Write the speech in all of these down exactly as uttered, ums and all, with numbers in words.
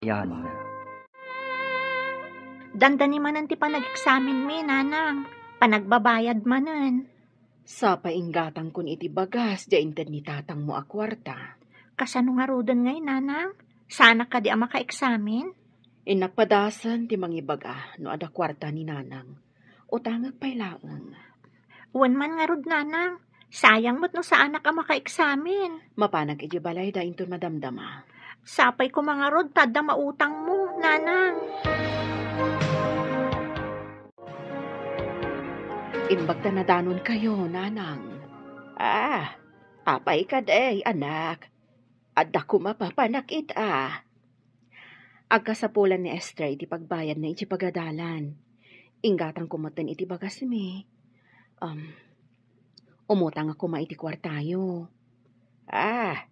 Yan. Dandani manen ti panageksaminmi, nanang. Panagbabayad manen. Sapay inggatangkon iti bagas diay inted ni tatangmo a kuarta. Kasano ngaruden ngay, nanang? Saanak kadi a makaeksamin? Innak padasen ti mangibaga no adda kuarta ni nanang. Utangek pay laeng. Wen man ngarud, nanang. Sayang met no saanak a makaeksamin. Mapanak idiay balayda inton madamdama. Sapay koma ngarud ta adda mautangmo, nanang. Imbag ta nadanonkayo, nanang. Ah, apay kadi, anak? Adda koma papanak ita. Agkasapulan ni Esther iti pagbayadna iti pagadalan. Inggatangko metten iti bagasmi. Um, umutangak koma iti kuartayo. Ah,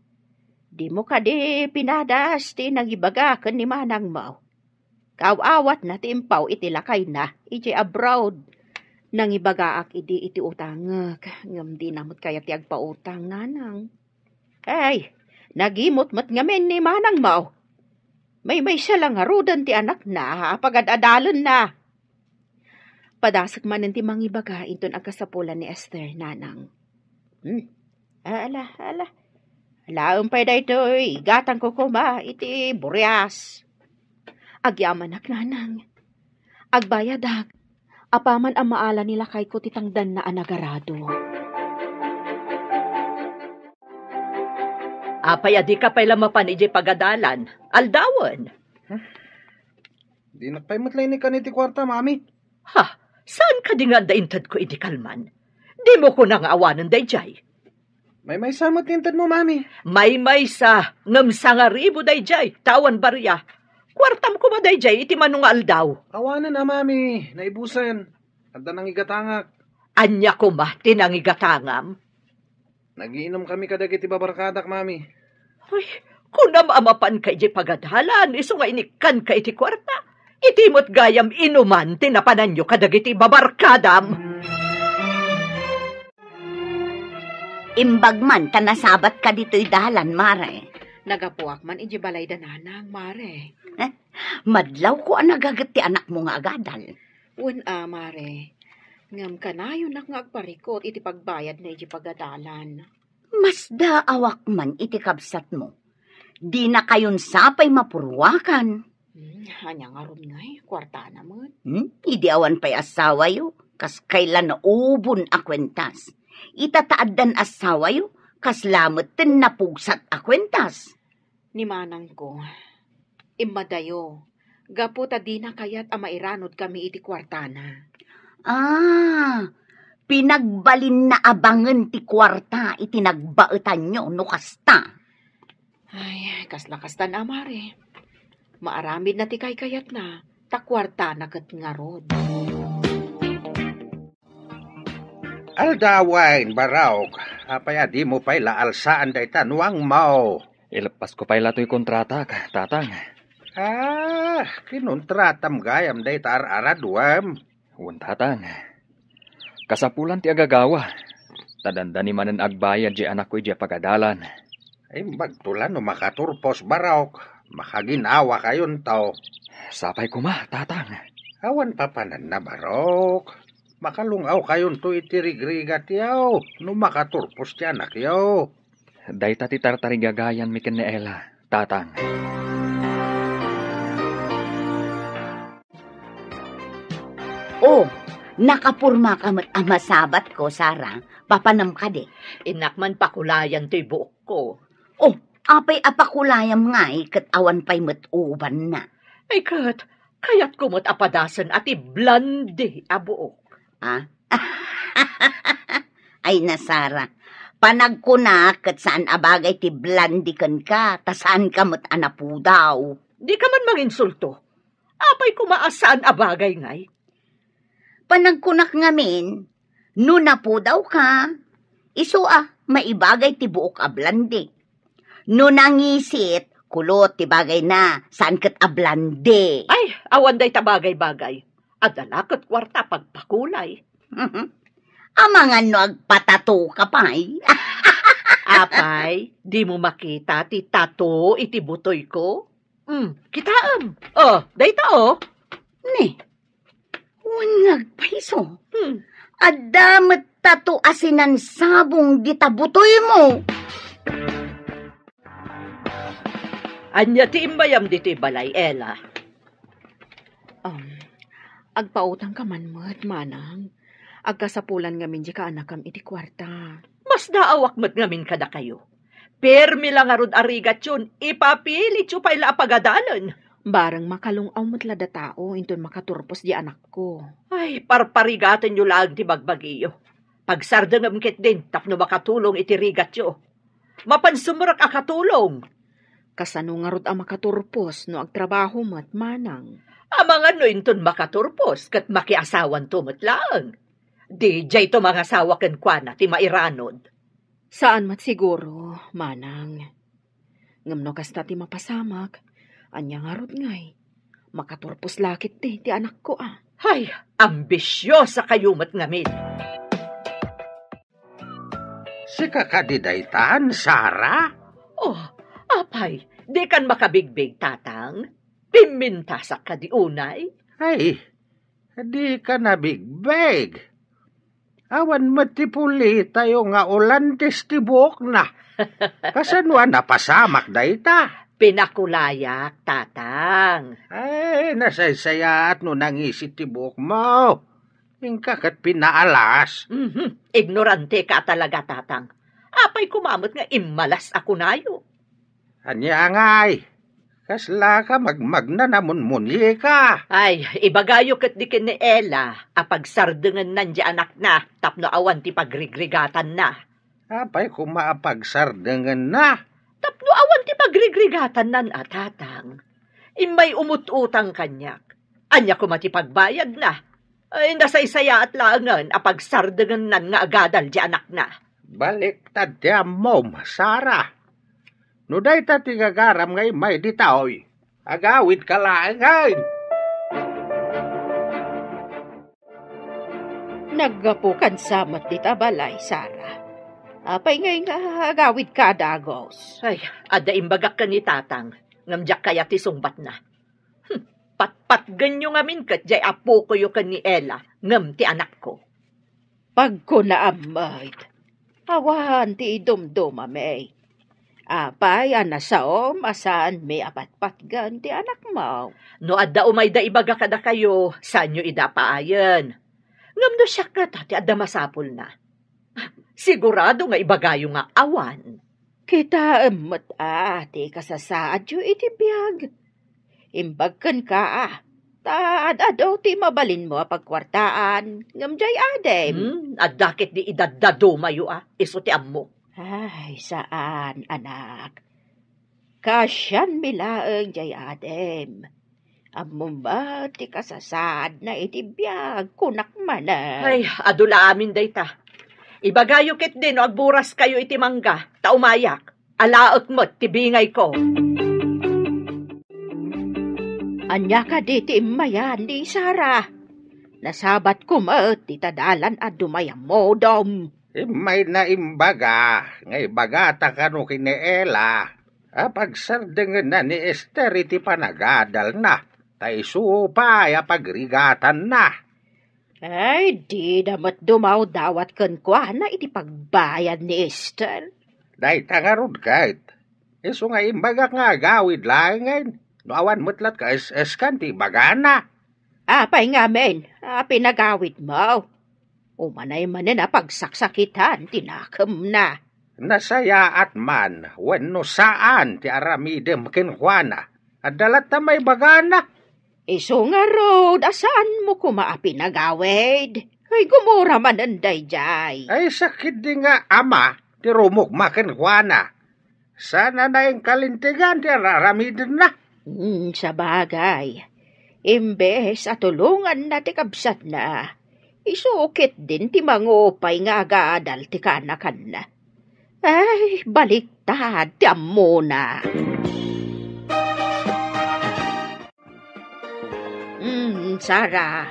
dimo kadi pinadas ti nangibaga ken ni manangmo? Kaaw-awatna ti impaw iti lakayna iti abroad. Nangibagaak idi iti utangek, ngem dina met kayat ti agpautang, nanang. Ay, nagimot met ngamin ni manangmo. Maymaysa la ngaruden ti anakna a pagad-adalenna. Padasek manen ti mangibaga inton agkasapulan ni Esther, nanang. Hmm. Ala, ala. Alaem pay daytoy, igatangko koma iti burias. Agyamanak, nanang. Agbayadak. Apaman a maala ni lakayko ti tangdanna a nagarado. Apay a dika pay la mapan idiay pagadalan? Aldawen. Dinak pay met la inikkan iti kuarta, mami. Ha? Saan kadi nga adda intedko idi kalman? Dimo kuna nga awanen daydiay? Maymaysa met ti intedmo, mami. Maymaysa, ngem sangaribu daydiay, ta awan baria. Kuartam koma daydiay iti mano nga aldaw. Awanen a, mami, naibusen. Adda nangigatangak. Ania koma ti nangigatangam? Nagiinumkami kadagiti babarkadak, mami. Ay, kunam a mapanka idiay pagadalan, isu nga inikkanka iti kuarta. Iti met gayam inuman ti napananyo kadagiti babarkadam. Imbag man ta nasabatka ditoy dalan, mare. Nagapuak man idiay balayda nanang, mare. Eh, madlawko a nagaget ti anakmo nga agadal. Wen a, mare. Ngem kanayonak nga agparikut iti pagbayadna idiay pagadalan. Masdaawak man iti kabsatmo. Dinakayon sapay mapurruakan. Hmm, ania ngarud ngay? Kuartana met. Hmm? Idi awan pay assawayo, kas kayla naubon a kuentas. Ita ta addan assawayo, kasla metten napugsat a kuentas. Ni manangko, immadayo, gapu ta dina kayat a mairanudkami iti kuartana. Ah, pinagbalinna a bangen ti kuarta iti nagbaetanyo no kasta. Ay, kasla kastan a, mare. Maaramidna ti kaykayatna, ta kuartana ket ngarud. Aldawen, Barok, apay a dimo pay la alsaan dayta nuangmo? Ileppasko pay la toy kontratak, tatang. Ah, kinontratam gayam dayta ar-araduem? Wen, tatang. Kasapulan ti agagawa, ta dandani manen agbayad diay anakko idiay pagadalan. Imbagto la no makaturpos, Barok. Makaginawakayonto. Sapay koma, tatang. Awan papananna, Barok. Makalung-awkayonto iti rigrigatayo no makaturpos ti anakyo. Dayta ti tartarigagayanmi ken ni Ella, tatang. Oh, nakapurmaka met a masabatko, Sara. Papanam kadi? Innak man pakulayan toy buokko. Oh, apay a pakulayam ngay ket awan pay met ubanna? Ay ket, kayatko met a padasen a ti blonde a buok. Ah? Ay na, Sara. Panagkunak ket saan a bagay ti blonde kenka, ta saanka met a napudaw. Dika man manginsulto. Apay koma a saan a bagay ngay? Panagkunak ngamin, no napudawka, isu a maibagay ti buok a blonde. No nangisit, kulot ti bagayna, saan ket a blonde. Ay, awan dayta bagay-bagay. Adda la ket kuarta pagpakulay. Amangan no agpatato ka pay. Apay, dimo makita ti tato iti butoyko? Hmm, kitaem. Oh, dayta, oh. Ni, wen nga agpayso. Hmm. Adda met tato a sinansabong dita butoymo. Ania ti immayam ditoy balay, Ella? Um, agpautangka man met, manang. Agkasapulan ngamin di kaanakam iti kuarta. Masdaawak met ngamin kadakayo. Permi la ngarud a rigatyon, ipapilityo pay la a pagadalen. Bareng makalung-aw met la datao inton makaturpos di anakko. Ay, parparigatenyo laeng ti bagbagiyo. Pagsardengem ketdin tapno makatulong iti rigatyo. Mapan sumrek a katulong. Kasano ngarud a makaturpos no agtrabaho met, manang? Amangan no inton makaturpos ket makiasawanto met laeng. Di diayto mangasawa kenkuana ti mairanod. Saan met siguro, manang. Ngem no kasta ti mapasamak, ania ngarud ngay? Makaturpos la ketdi ti anakko a. Hay, ambisiosa kayo met ngamin. Sika kadi daytan, Sara? Oh, apay, dikan makabigbig, Tatang? Pimmintasak kadi unay? Ay, dika nabigbig. Awan met ti pulitayo nga ulantes ti buokna. Kasano a napasamak dayta? Pinakulayak, Tatang. Ay, nasaysayaat no nangisit ti buokmo. Inka ket pinaalas. Mhm. Ignorante ka talaga, Tatang. Apay koma met nga immalas a kunayo? Ania ngay? Kasla ka magmagna namunmunyika? Ay, ibagayo ketdi ken ni Ella a pagsardengennan di anakna tapno awan ti pagrigrigatanna. Apay koma a pagsardengenna? Tapno awan ti pagrigrigatannan a, Tatang. Immay umut-utang kaniak. Ania koma ti pagbayadna? Ay, nasaysayaat laengen a pagsardengennan nga agadal di anakna. Baliktad ti ammom, Sara. No dayta ti gagaram nga immay ditoy, agawidka laengen. Naggapu kansa met dita balay, Sara. Apay ngay nga agawidka a dagus? Ay, adda imbagak ken ni Tatang, ngem diak kayat ti sungbatna. Hmm, patpatgenyo ngamin ket diay apokoyo ken ni Ella, ngem ti anakko. Pagkunaam met, awan ti idumdumami. Apay a nasaom a saanmi a patpatgen ti anakmo? No adda umayda ibaga kadakayo, saanyo ida paayen. Ngem no siak ngata ti adda masapulna, sigurado nga ibagayo nga awan. Kitaem met a ti kasasaadyo iti biag. Imbag kenka a, ta ad-adu ti mabalinmo a pagkuartaan, ngem diay adim. Hmm, adda ketdi idaddadumayo a, isu ti ammo. Ay, saan, anak. Kaasianmi laeng diay adim. Ammom met ti kasasaadna iti biag, kunak manen. Ay, adu la amin dayta. Ibagayo ketdi no agburas kayo iti mangga, ta umayak. Alaek met ti bingayko. Ania kadi ti immayan ni Sara? Nasabatko met dita dalan a dumay a modom. Immayna imbaga nga ibagata kano ken ni Ella a pagsardengenna ni Ester iti panagadalna, ta isu pay a pagrigatanna. Ay, dida met dumawdawat kenkuana iti pagbayad ni Ester. Dayta ngarud ket, isu nga imbagak nga agawid laengen, no awan met latta kaes-eskan ti ibagana. Apay ngamin a pinagawidmo? Umanay manen a pagsaksakitan ti nakemna. Nasayaat man wenno saan ti aramidem kenkuana, adda latta maibagana. Isu ngarud a saanmo koma a pinagawid? Ay, gumura manen daydiay. Ay, sakit di nga ama ti rumukma kenkuana. Saan a nainkalintegan ti ar-aramidenna? Hmm, sabagay. Imbes a tulonganna ti kabsatna, isu ketdin ti mangupay nga agadal ti kaanakanna. Ay, baliktad ti ammona. Hmm, Sara,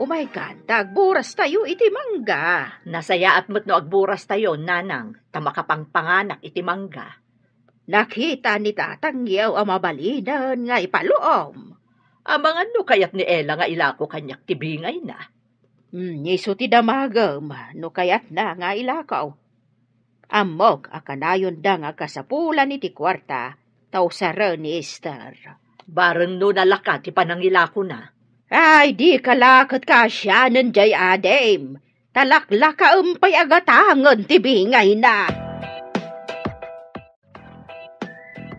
umaykan, ta agburas tayo iti mangga. Nasayaat met no agburas tayo, nanang, ta makapangpanganak iti mangga. Nakita ni tatangyo a mabalinen nga ipaluom. Amangan no kayat ni Ella nga ilako kaniak ti bingayna. Hmm, isu ti damagem no kayatna nga ilako. Ammok a kanayonda nga agkasapulan iti kuarta ta usaren ni Esther. Bareng no nalaka ti panangilakona. Ay, dika la ket kaasianen jay adim. Talaklakaem pay a gatangen ti bingayna.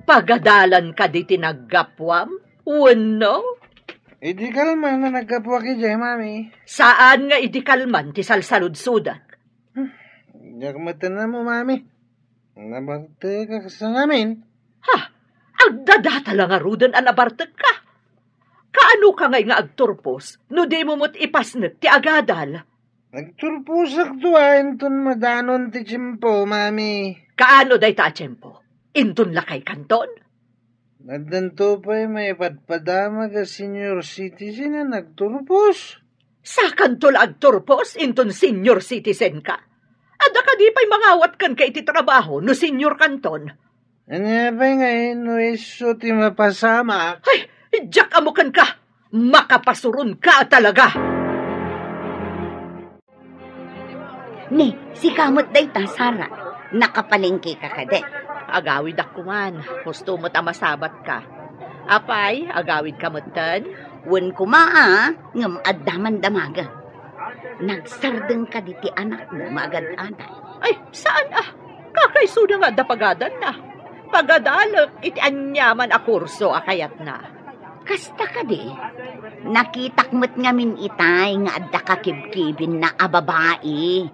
Pagadalan kadi ti naggapuam? Wenno? Idi kalman a naggapuak idiay, Mami. Saan nga idi kalman ti salsaludsodak? Hmm, diak met ammo, Mami. Nabartekak sa ngamin. Ha? Agdadata la ngaruden a nabartekka? Kaano ka ngay nga agturpos no dimo met ipasnek ti agadal? Agturposak dua inton madanon ti tiempo, Mami. Kaano dayta a tiempo? Inton lakay kanton? Addanto pay maipadpadamag a senior citizen a nagturpos. Sakanto la agturpos inton senior citizen ka? Adda kadi pay mangawat kenka iti trabaho no senior kanton? Ania pay ngay no isu ti mapasamak? Ay, diak ammo kenka! Makapasuron ka talaga! Ni, sika met dayta, Sara. Nakapalengke ka kadi? Agawidak koman. Husto met a masabat ka. Apay, agawid ka metten? Wen koma, a, ngem adda man damaga. Nagsardeng kadi ti anakmo nga agad-adal? Ay, saan a? Kakaisuda nga adda pagadanna. Pagadalek iti aniaman a kurso a kayatna. Kasta kadi, nakitak met ngamin itay nga adda kakibkibinna a babai.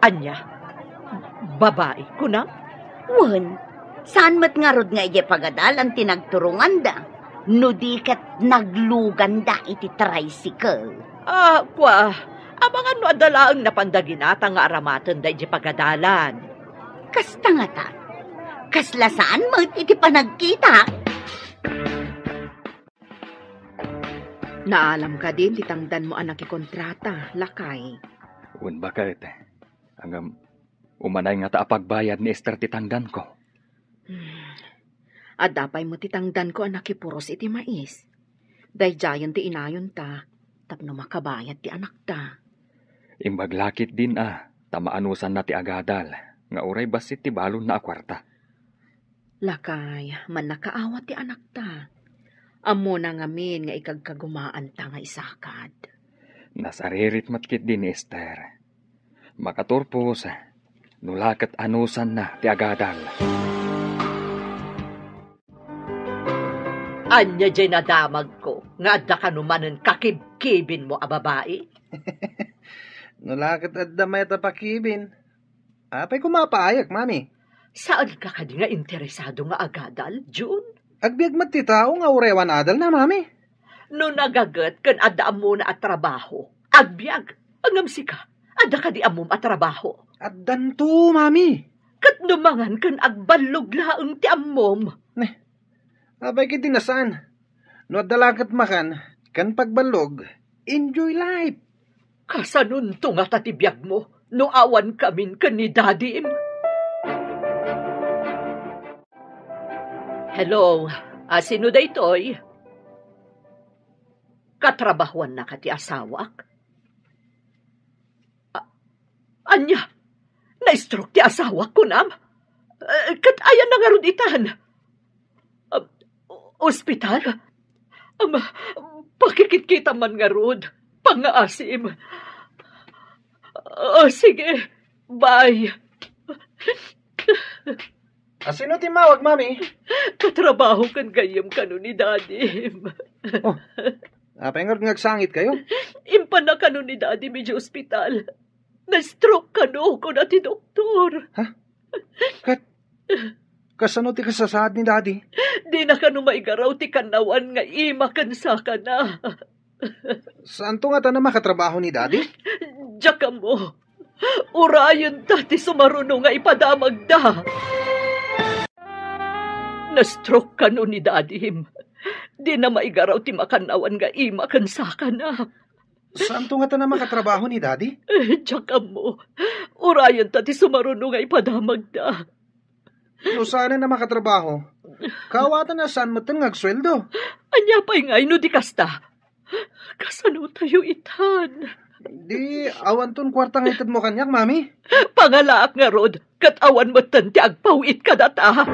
Ania? Babai, kunam? Wen, saan met ngarud nga idiay pagadalan ti nagturonganda, no di ket nagluganda iti tricycle. Ah, kua, amangan no adda laeng napanda ginatang nga aramatenda idiay pagadalan. Kasta ngata, kasla saan met iti panagkita? Naalam kadin ti tangdanmo a nakikontrata, lakay? Wen baket. Ngem, umanay ngata a pagbayad ni Esther ti tangdanko. Hmm. Adda pay met ti tangdanko a nakipuros iti mais. Daydiayen ti inayonta tapno makabayad ti anakta. Imbag la ketdin a, ta maanusanna ti agadal, nga uray bassit ti balonna a kuarta. Lakay, mannakaawat ti anakta. Ammona ngamin nga ikagkagumaanta nga isakad. Nasaririt met ketdi ni Esther. Makaturpos, no la ket anusanna ti agadal. Ania diay nadamagko nga adda kano manen kakibkibinmo a babai? No la ket adda mayat a pakibin, apay koma a paayak, Mami? Saanka kadi nga interesado nga agadal, Jun? Agbiag met ti tao nga uray awan adalna, Mami. No nagaget ken adda ammona a trabaho, agbiag. Ngem sika, adda kadi ammom a trabaho? Addanto, Mami. Ket no mangan ken agballog laeng ti ammom. Neh, apay ketdi a saan? No adda la ket makan ken pagballog, enjoy life. Kasanonto ngata ti biagmo no awan kamin ken ni Dadim? Hello, a, sino daytoy? Katrabahuannaka ti asawak? A-, ania? Na-stroke ti asawak, kunam? Eh, ket ayanna ngarud itan? Ah, ospital? Ama, pakikitkitam man ngarud. Pangngaasim. Ah, sige. Bye. A, sino ti immawag, Mami? Katrabaho ken gayyem kano ni Dadim. Oh, apay ngarud nga agsangitkayo? Impanna kano ni Dadim idiay ospital. Na-stroke kano, kuna ti doktor. Ha? Ket, kasano ti kasasaad ni Dadi? Dina kano maigaraw ti kannawan nga ima ken sakana. Saanto ngata a makatrabaho ni Dadi? Diak ammo. Urayenta ti sumaruno nga ipadamagda. Na-stroke kano ni Dadim. Dina maigaraw ti makannawan nga ima ken sakana. Saanto ngata a makatrabaho ni Dadi? Eh, diak ammo. Urayenta ti sumaruno nga ipadamagda. No saanen a makatrabaho, kaawatan a saan metten nga agsueldo. Ania pay ngay no di kasta? Kasano tayo itan? Di, awanton kuarta nga itedmo kaniak, Mami? Pangalaak ngarud, ket awan metten ti agpaw-it kadata.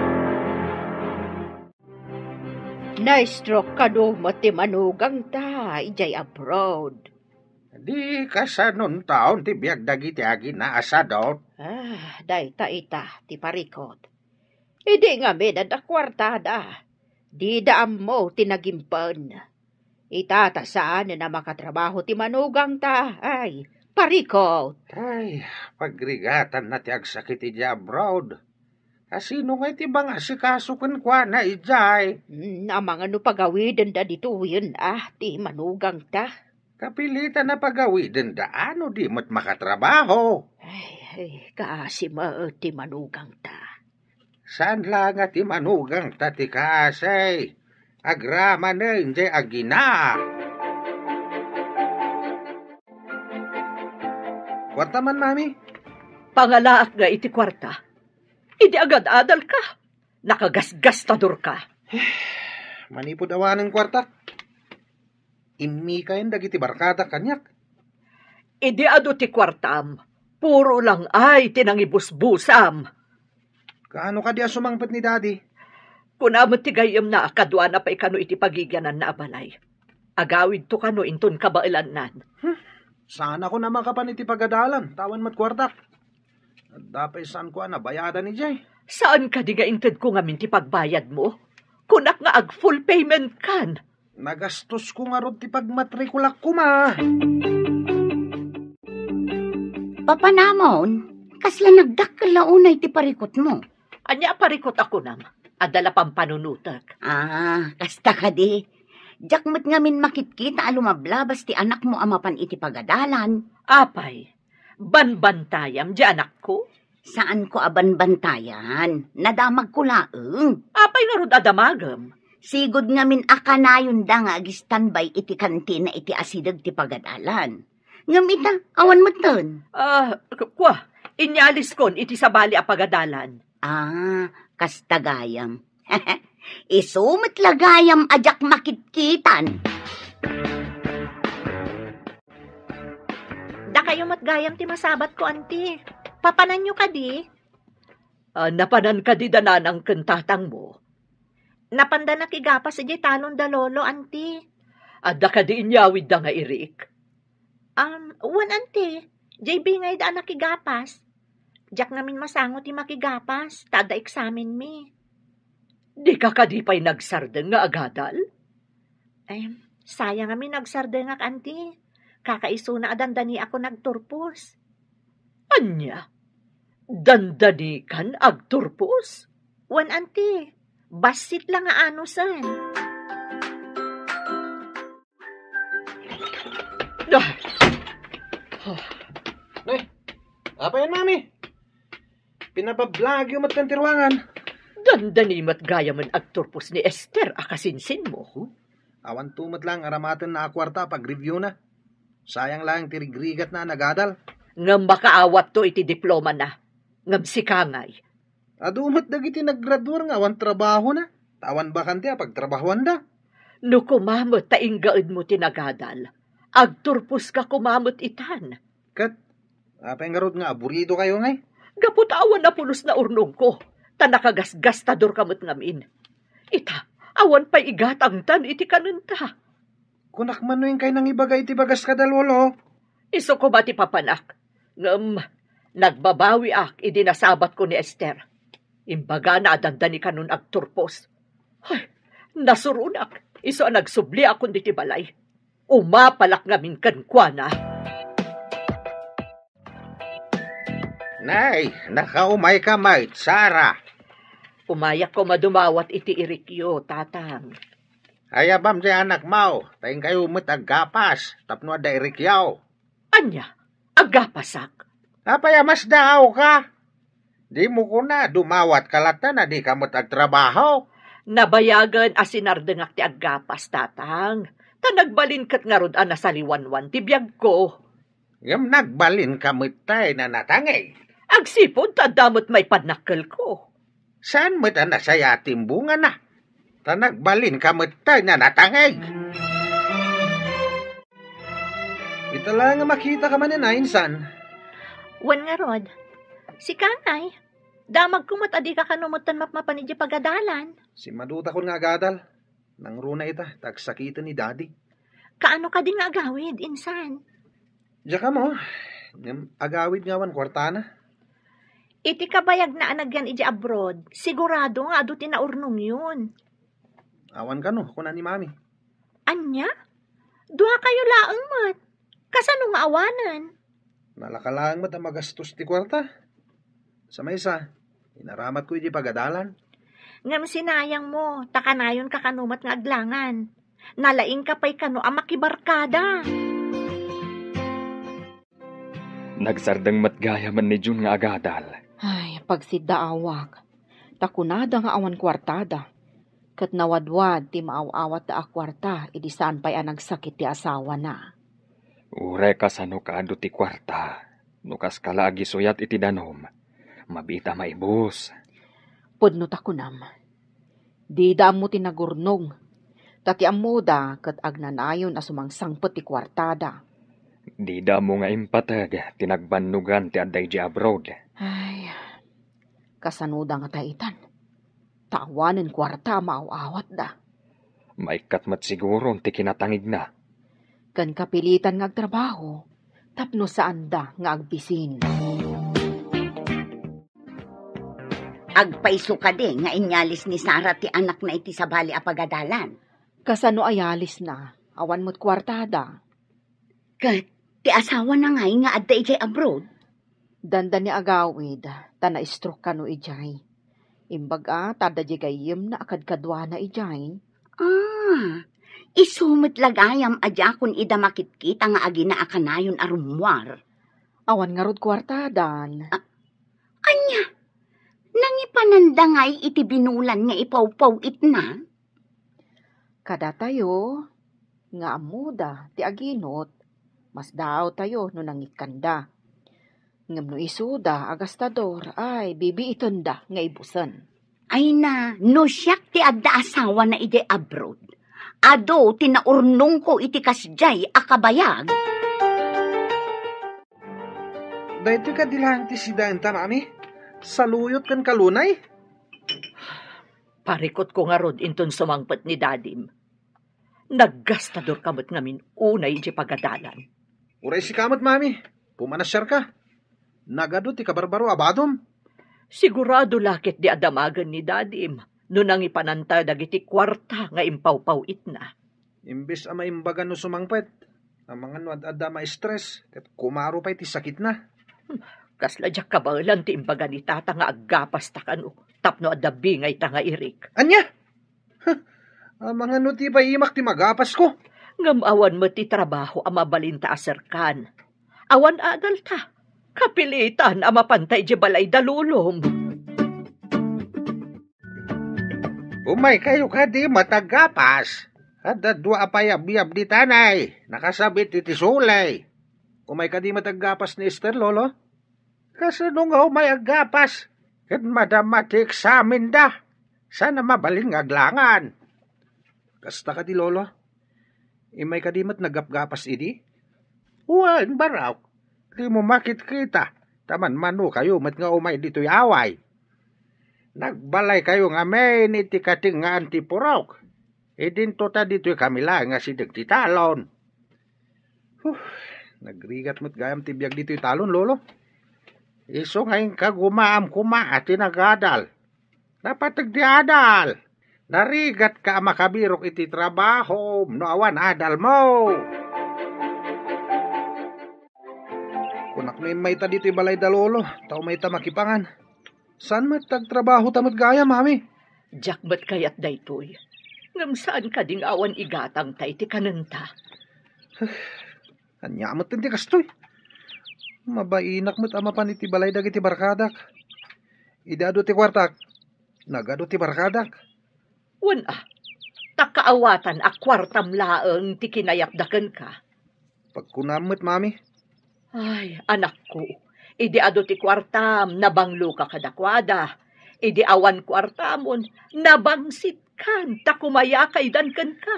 Na-stroke kano met ti manugangta idiay abroad. Di kasanon taon ti biag dagiti aginaasadot? Ah, dayta ita ti parikot. Idi ngamin adda kuartada, dida ammo ti nagimpen. Ita ta saan a makatrabaho ti manugangta, ay, parikot. Ay, pagrigatanna ti agsakit idiay abroad. Kasino ngay ti mangasikaso kenkuana idiay? Mm, amangan no pagawidenda ditoyen, ah, ti manugangta. Kapilitan a pagawidenda, no di met makatrabaho. Ay, ay, kaasi met ti manugangta. Saan la nga ti manugangta ti kaasi? Agramanen jay agina. Kuarta man, Mami? Pangalaak nga iti kuarta. Idi agad-adalka, nakagasgastadorka. Manipud awanen kuarta, immikayen dagiti barkadak kaniak. Idi adu ti kuartam, puro lang ay ti nangibusbusam. Kaano kadi a sumangpet ni Daddy? Kuna met ti gayyemna a kaduana pay kano iti pagigiananna a balay. Agawidto kano inton kabaelannan. Hmm. Saan ako na makapan iti pagadalan, ta awan met kuartak. Adda pay saanko a nabayadan idiay. Saan kadi nga intedko ngamin ti pagbayadmo? Kunak nga ag-full payment kan. Nagastosko ngarud ti pagmatrikulak koma. Papanamon, kasla nagdakkel la unay ti parikutmo? Ania a parikut a kunam? Adda la pampanunotek. Ah, kasta kadi. Diak met ngamin makitkita a lumablabas ti anakmo a mapan iti pagadalan. Apay, banbantayam di anakko? Saanko a banbantayan. Nadamagko laeng. Apay ngarud a damagem? Sigud ngamin a kanayonda nga ag-standby iti kantina iti asideg ti pagadalan. Ngem ita, awan metten. Ah, k-, kua, inyaliskon iti sabali a pagadalan. Ah, kasta gayam. Isu met la gayam a diak makitkitan. Dakayo met gayam ti masabatko, anti. Papananyo kadi? Ah, napanan kadi da nanang ken tatangmo? Napanda nakigapas idiay talon da lolo, anti. Adda kadi inyawidda nga irik? Um, wen, anti. Jay bingayda a nakigapas. Diak ngamin masango ti makigapas, ta adda eksamenmi. Dika kadi pay nagsardeng nga agadal? Em, sayang ngamin nagsardengak, anti. Kakaisuna a dandaniakon agturpos. Ania? Dandanikan agturpos? Wen, anti. Bassit la nga anusen. Ah! Nay, apay, Mami? Pinabablagyo met kan ti ruangan. Dandani met gayamen agturpos ni Esther a kasinsinmo. Huh? Awanto met lang aramatenna a kuarta a pag-reviewna. Sayang lang ti rigrigatna a nagadal. Ngem makaawatto iti diplomana. Ngem sika ngay? Adu met dagiti naggraduar nga awan trabahona, ta awan bakante a pagtrabahoanda. No koma met ta inggaedmo ti nagadal, agturposka koma met itan. Ket apay ngarud nga aburitokayo ngay? Gapu ta awan a pulos naurnongko, ta nakagasgastadorka met ngamin. Ita, awan pay igatangtan iti kanenta. Kunak man no inkay nangibaga iti bagas kada lolo. Isu koma ti papanak. Ngem nagbabawiak idi nasabatko ni Esther. Imbagana a dandani kanon agturpos. Ay, nasuronak. Isu a nagsubliakon diti balay. Umapalak ngamin kenkuana. Nay, nakaumayka met, Sara. Umayak koma dumawat iti irikyo, Tatang. Ayabam ti anakmo, ta inkayo met aggapas tapno adda irikyo. Ania? Aggapasak? Apay a masdaawka? Dimo kuna dumawatka latta no dika met agtrabaho? Nabayagen a sinardengak ti aggapas, Tatang. Ta nagbalin ket ngarud a nasaliwanwan ti biagko. Ngem nagbalinka met tay nanatangay. Agsipud ta adda met maipannakkelko. Saan met a nasaya ti imbungana? Ta nagbalinka met tay nga natangig. Ita la nga makitaka manen a, insan. Wen ngarud, sika ngay, damagko met a dika kano metten mapmapan idiay pagadalan. Simmadutakon nga agadal. Nangruna ita, ta agsakiten ni Daddy. Kaano kadi nga agawid, insan? Diak ammo, ngem agawid nga awan kuartana. Iti kabayagna a nagyan idiay abroad, sigurado nga adu ti naurnongyon. Awan kano, kuna ni Mami. Ania? Duakayo laeng met. Kasano nga awanen? Nalaka laeng met a magastos ti kuarta. Sa maysa, inaramatko idiay pagadalan. Ngem sinayangmo, ta kanayonka kano met nga aglangan. Nalaingka pay kano a makibarkada. Nagsardeng met gayamen ni June nga agadal. Ay, pagsiddaawak. Ta kunada nga awan kuartada. Ket nawadwad ti maaw-awatda a kuarta idi saan pay a nagsakit ti asawana. Uray kasano kaadu ti kuarta, no kaska la agisuyat iti danum, mabiit a maibus. Pudno ta kunam, dida ammo ti nagurnong, ta ti ammoda ket agnanayon a sumangsangpet ti kuartada. Dida ammo nga impateg ti nagbannogan ti adda idiay abroad. Ay, kasanoda ngata itan? Ta awanen kuarta a maaw-awatda. Maikkat met siguron ti kinatangigna. Ken kapilitan nga agtrabaho tapno saanda nga agbisin. Agpayso kadi nga inyalis ni Sara ti anakna iti sabali a pagadalan? Kasano ayalisna? Awan met kuartada. Ket ti asawana ngay nga adda idiay abroad? Dandani agawid, ta na-stroke kano idiay. Imbag a, ta adda diay gayyemna a kadkaduana idiay. Ah, isu met la gayam a diakon ida makitkita nga agina a kanayon a rummuar. Awan ngarud kuartadan. Ah, ania? Nangipananda ngay iti binulan nga ipawpaw-itna? Kadatayo, nga ammoda ti aginot, masdaawtayo no nangikkanda. Ngem no isuda a gastador, ay, bibiitenda nga ibusen. Ay na, no siak ti adda asawana idiay abroad, adu ti naurnongko iti kasdiay a kabayag. Daytoy kadi laeng ti sidaenta, Mami? Saluyot ken kalunay? Parikutko ngarud inton sumangpet ni Dadim. Naggastadorka met ngamin unay idiay pagadalan. Uray sika met, Mami, pumanasiarka. Nagadu ti kabarbaro a badom. Sigurado la ketdi a damagen ni Dadim no nangipananta dagiti kuarta nga impawpaw-itna. Imbes a maimbagan no sumangpet, amangan no ad-adda ma-stress ket kumaro pay ti sakitna. Hmm, kasla diak kabaelan ti imbaga ni Tata nga aggapasta kano tapno adda bingayta nga irik. Ania? Huh, amangan no ti paimak ti magapasko. Ngem awan met ti trabaho a mabalinta a serkan. Awan adalta. Kapilitan a mapanta idiay balay da Lolom. Umay kayo kadi met aggapas. Adda dua a payabyab ditan ay, nakasabit iti sulay. Umay kadi met aggapas ni Esther, Lolo? Kasano nga umay aggapas? Ket madama ti eksamenda. Saan a mabalin nga aglangan. Kasta kadi, Lolo? Imay kadi met naggapgapas idi? Wen, barok. Dimo makitkita, ta manmano kayo met nga umay ditoy away. Nagbalay kayo ngamin iti katengngaan ti purok. Idinto ta ditoy kami laeng nga sideg ti talon. Huh, nagrigat met gayam ti biag ditoy talon, Lolo. Isu nga inka gumaam koma a ti nagadal. Napateg ti adal. Narigatka a makabirok iti trabahom no awan adalmo. Kunak no immayta ditoy balay da Lolo, ta umayta makipangan. Saan met ti agtrabahota met gayam, Mami? Diak met kayat daytoy. Ngem saan kadi nga awan igatangta iti kanenta? Ania met ti kastoy? Mabainak met a mapan iti balay dagiti barkadak. Idi adu ti kuartak, nagadu ti barkadak. Wen a, ta kaawatan a kuartam laeng ti kinayatda kenka. Pagkunam met, Mami. Ay, anakko, idi adu ti kuartam, nabangloka kadakuada. Idi awan kuartamon, nabangsitkan ta kumayakaydan kenka.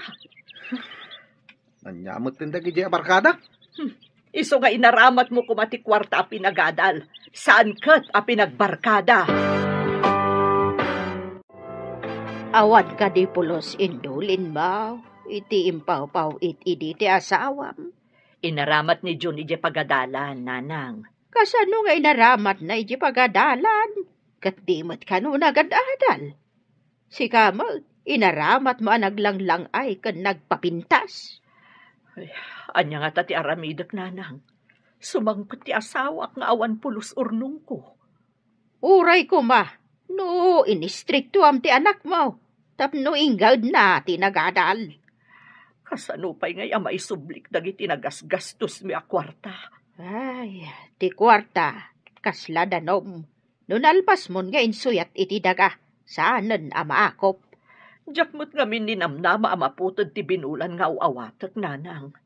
Ania metten dagiti a barkada? Hmm. Isu nga inaramatmo koma ti kuarta a pinagadal, saan ket a pinagbarkada. Awan kadi pulos indulinmo iti impawpaw-it idi ti asawam? Inaramat ni Jun idiay pagadalan, nanang. Kasano nga inaramatna idiay pagadalan? Ket di met kano nagad-adal? Sika met, inaramatmo a naglanglang-ay ken nagpapintas. Ay, ania ngata ti aramidek, nanang? Sumangpet ti asawak nga awan pulos urnongko. Uray koma, no inistriktuam ti anakmo, tapno inggaedna ti nagadal. Kasano pay ngay a maisublik dagiti nagasgastosmi a kuarta? Ay, ti kuarta, kasla danom. No nalpasmon nga insuyat iti daga, saanen a maakop. Diak met ngamin ninamnama a maputed ti binulan nga aw-awatek, nanang.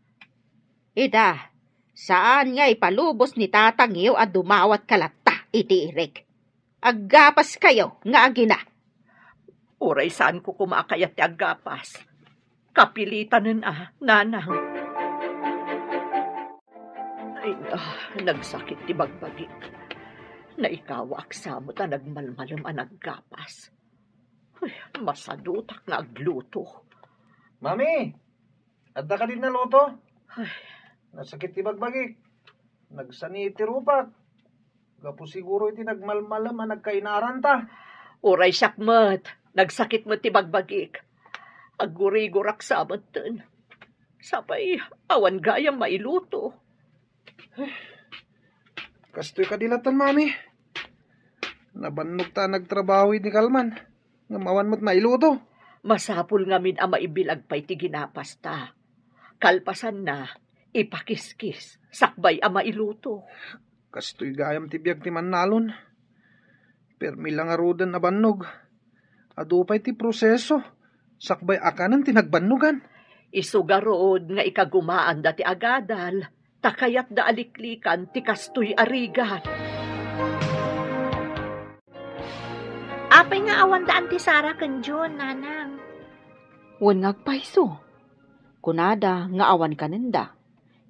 Ita, saan nga ipalubos ni tatangyo a dumawatka latta iti irik. Aggapaskayo nga agina. Uray saanko koma a kayat ti aggapas, kapilitanen a, nanang. Ay, ah, nagsakit ti bagbagik. Naikawaak sa met a nagmalmalem a naggapas. Ay, masadutak nga agluto. Mami, adda kadin naluto? Ay. Nasakit ti bagbagik. Nagsani ti rupak. Gapu siguro iti nagmalmalem a nagkainaranta. Uray siak met, nagsakit met ti bagbagik. Aggurigorak sa metten. Sapay, awan gayam mailuto. Kastoy kadi latta, Mami. Nabannog ta nagtrabaho idi kalman. Ngem awan met mailuto. Masapul ngamin a maibilag pay ti ginapasta. Kalpasanna, ipakiskis, sakbay a mailuto. Kastoy gayam ti biag ti mannalon. Permi la ngaruden a bannog. Adu pay ti proseso, sakbay a kanen ti nagbannogan. Isu garud nga ikagumaanda ti agadal, ta kayatda a liklikan ti kastoy a rigat. Apay nga awanda Anti Sara ken Jun, nanang? Wen nga agpayso. Kunada nga awan kanenda.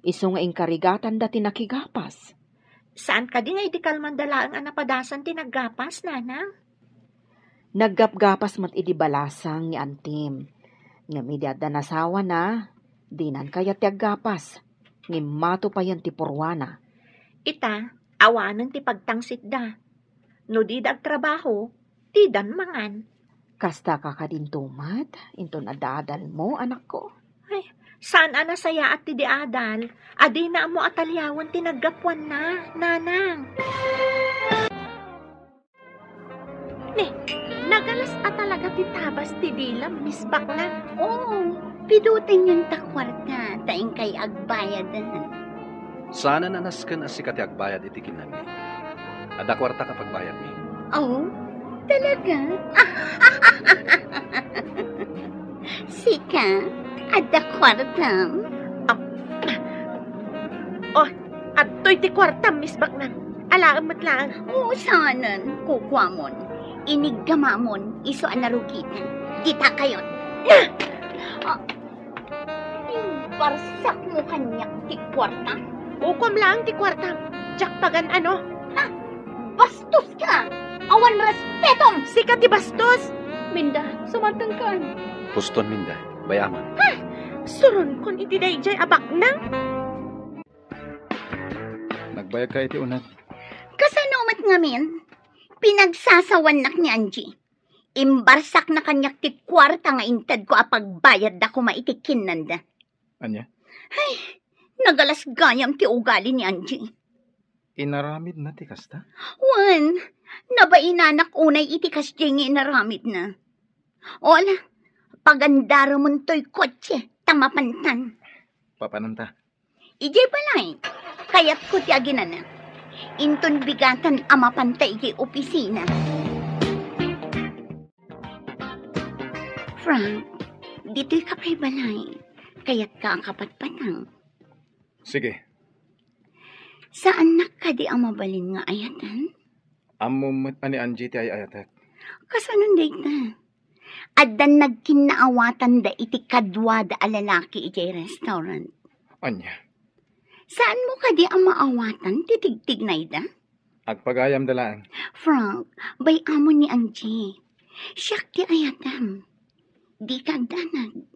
Isu nga inkarigatanda ti nakigapas. Saan kadi nga idi kalmanda laeng a napadasan ti naggapas, nanang? Naggapgapas met idi balasang ni antim. Ngem idi adda nasawana, dinan kayat ti aggapas. Ngem mato payen ti purwana. Ita, awanen ti pagtangsitda. No dida agtrabaho, didan mangan. Kasta ka kadinto met, inton adda adalmo, anakko? Ay, saan a nasayaat ti di adal, a dina ammo a taliawen ti naggapuanna, nanang. Ne, nagalas a talaga ti tabas ti dilam, Miss Baknang. Oo, pidutenyon ta kuarta, ta inkay agbayaden. Saanen a nasken a sika ti agbayad iti kinnanmi. Adda kuartak a pagbayadmi. Oh, talaga? Sika, adda kuartam? Ah, oh, adtoy ti kuartam, Miss Baknang. Alaem met laeng. Oo, saanen, kukuamon. Iniggamamon, isu a narugitan. Dita kayon. Ah, Imbarsakmo kaniak ti kuarta. Ukuam laeng ti kuarta. Diak pagan-ano. Ha? Bastos ka! Awan respetom! Sika ti bastos! Minda, sumartengkan. Huston, Minda. Bay-amon. Ha? Suronkon iti daydiay a baknang? Nagbayag ka iti uneg. Kasano met ngamin? Pinagsasawannak ni Angie. Imbarsakna kaniak ti kuarta nga intedko a pagbayadda koma iti kinnanda. Ania? Ay, nagalas gayam ti ugali ni Angie. Inaramidna ti kasta? Wen, nabainanak unay iti kasdiay nga inaramidna. Ola, pagandaremen toy kotse, ta mapantan. Papananta. Idiay balay, kayatko ti aginana. Inton bigatan a mapanta idiay opisina. Frank, ditoy ka pay balay. Kayatka a kapatpatang. Sige. Saannak kadi a mabalin nga ayatan? Ammom met a ni Angie ti ay-ayatek. Kasano dayta? Addan nagkinnaawatanda iti kaduada a lalaki idiay restaurant. Ania? Saanmo kadi a maawatan ti tigtignayda? Agpagayamda laeng. Frank, bay-amon ni Angie. Siak ti ayatem. Dika agdanag.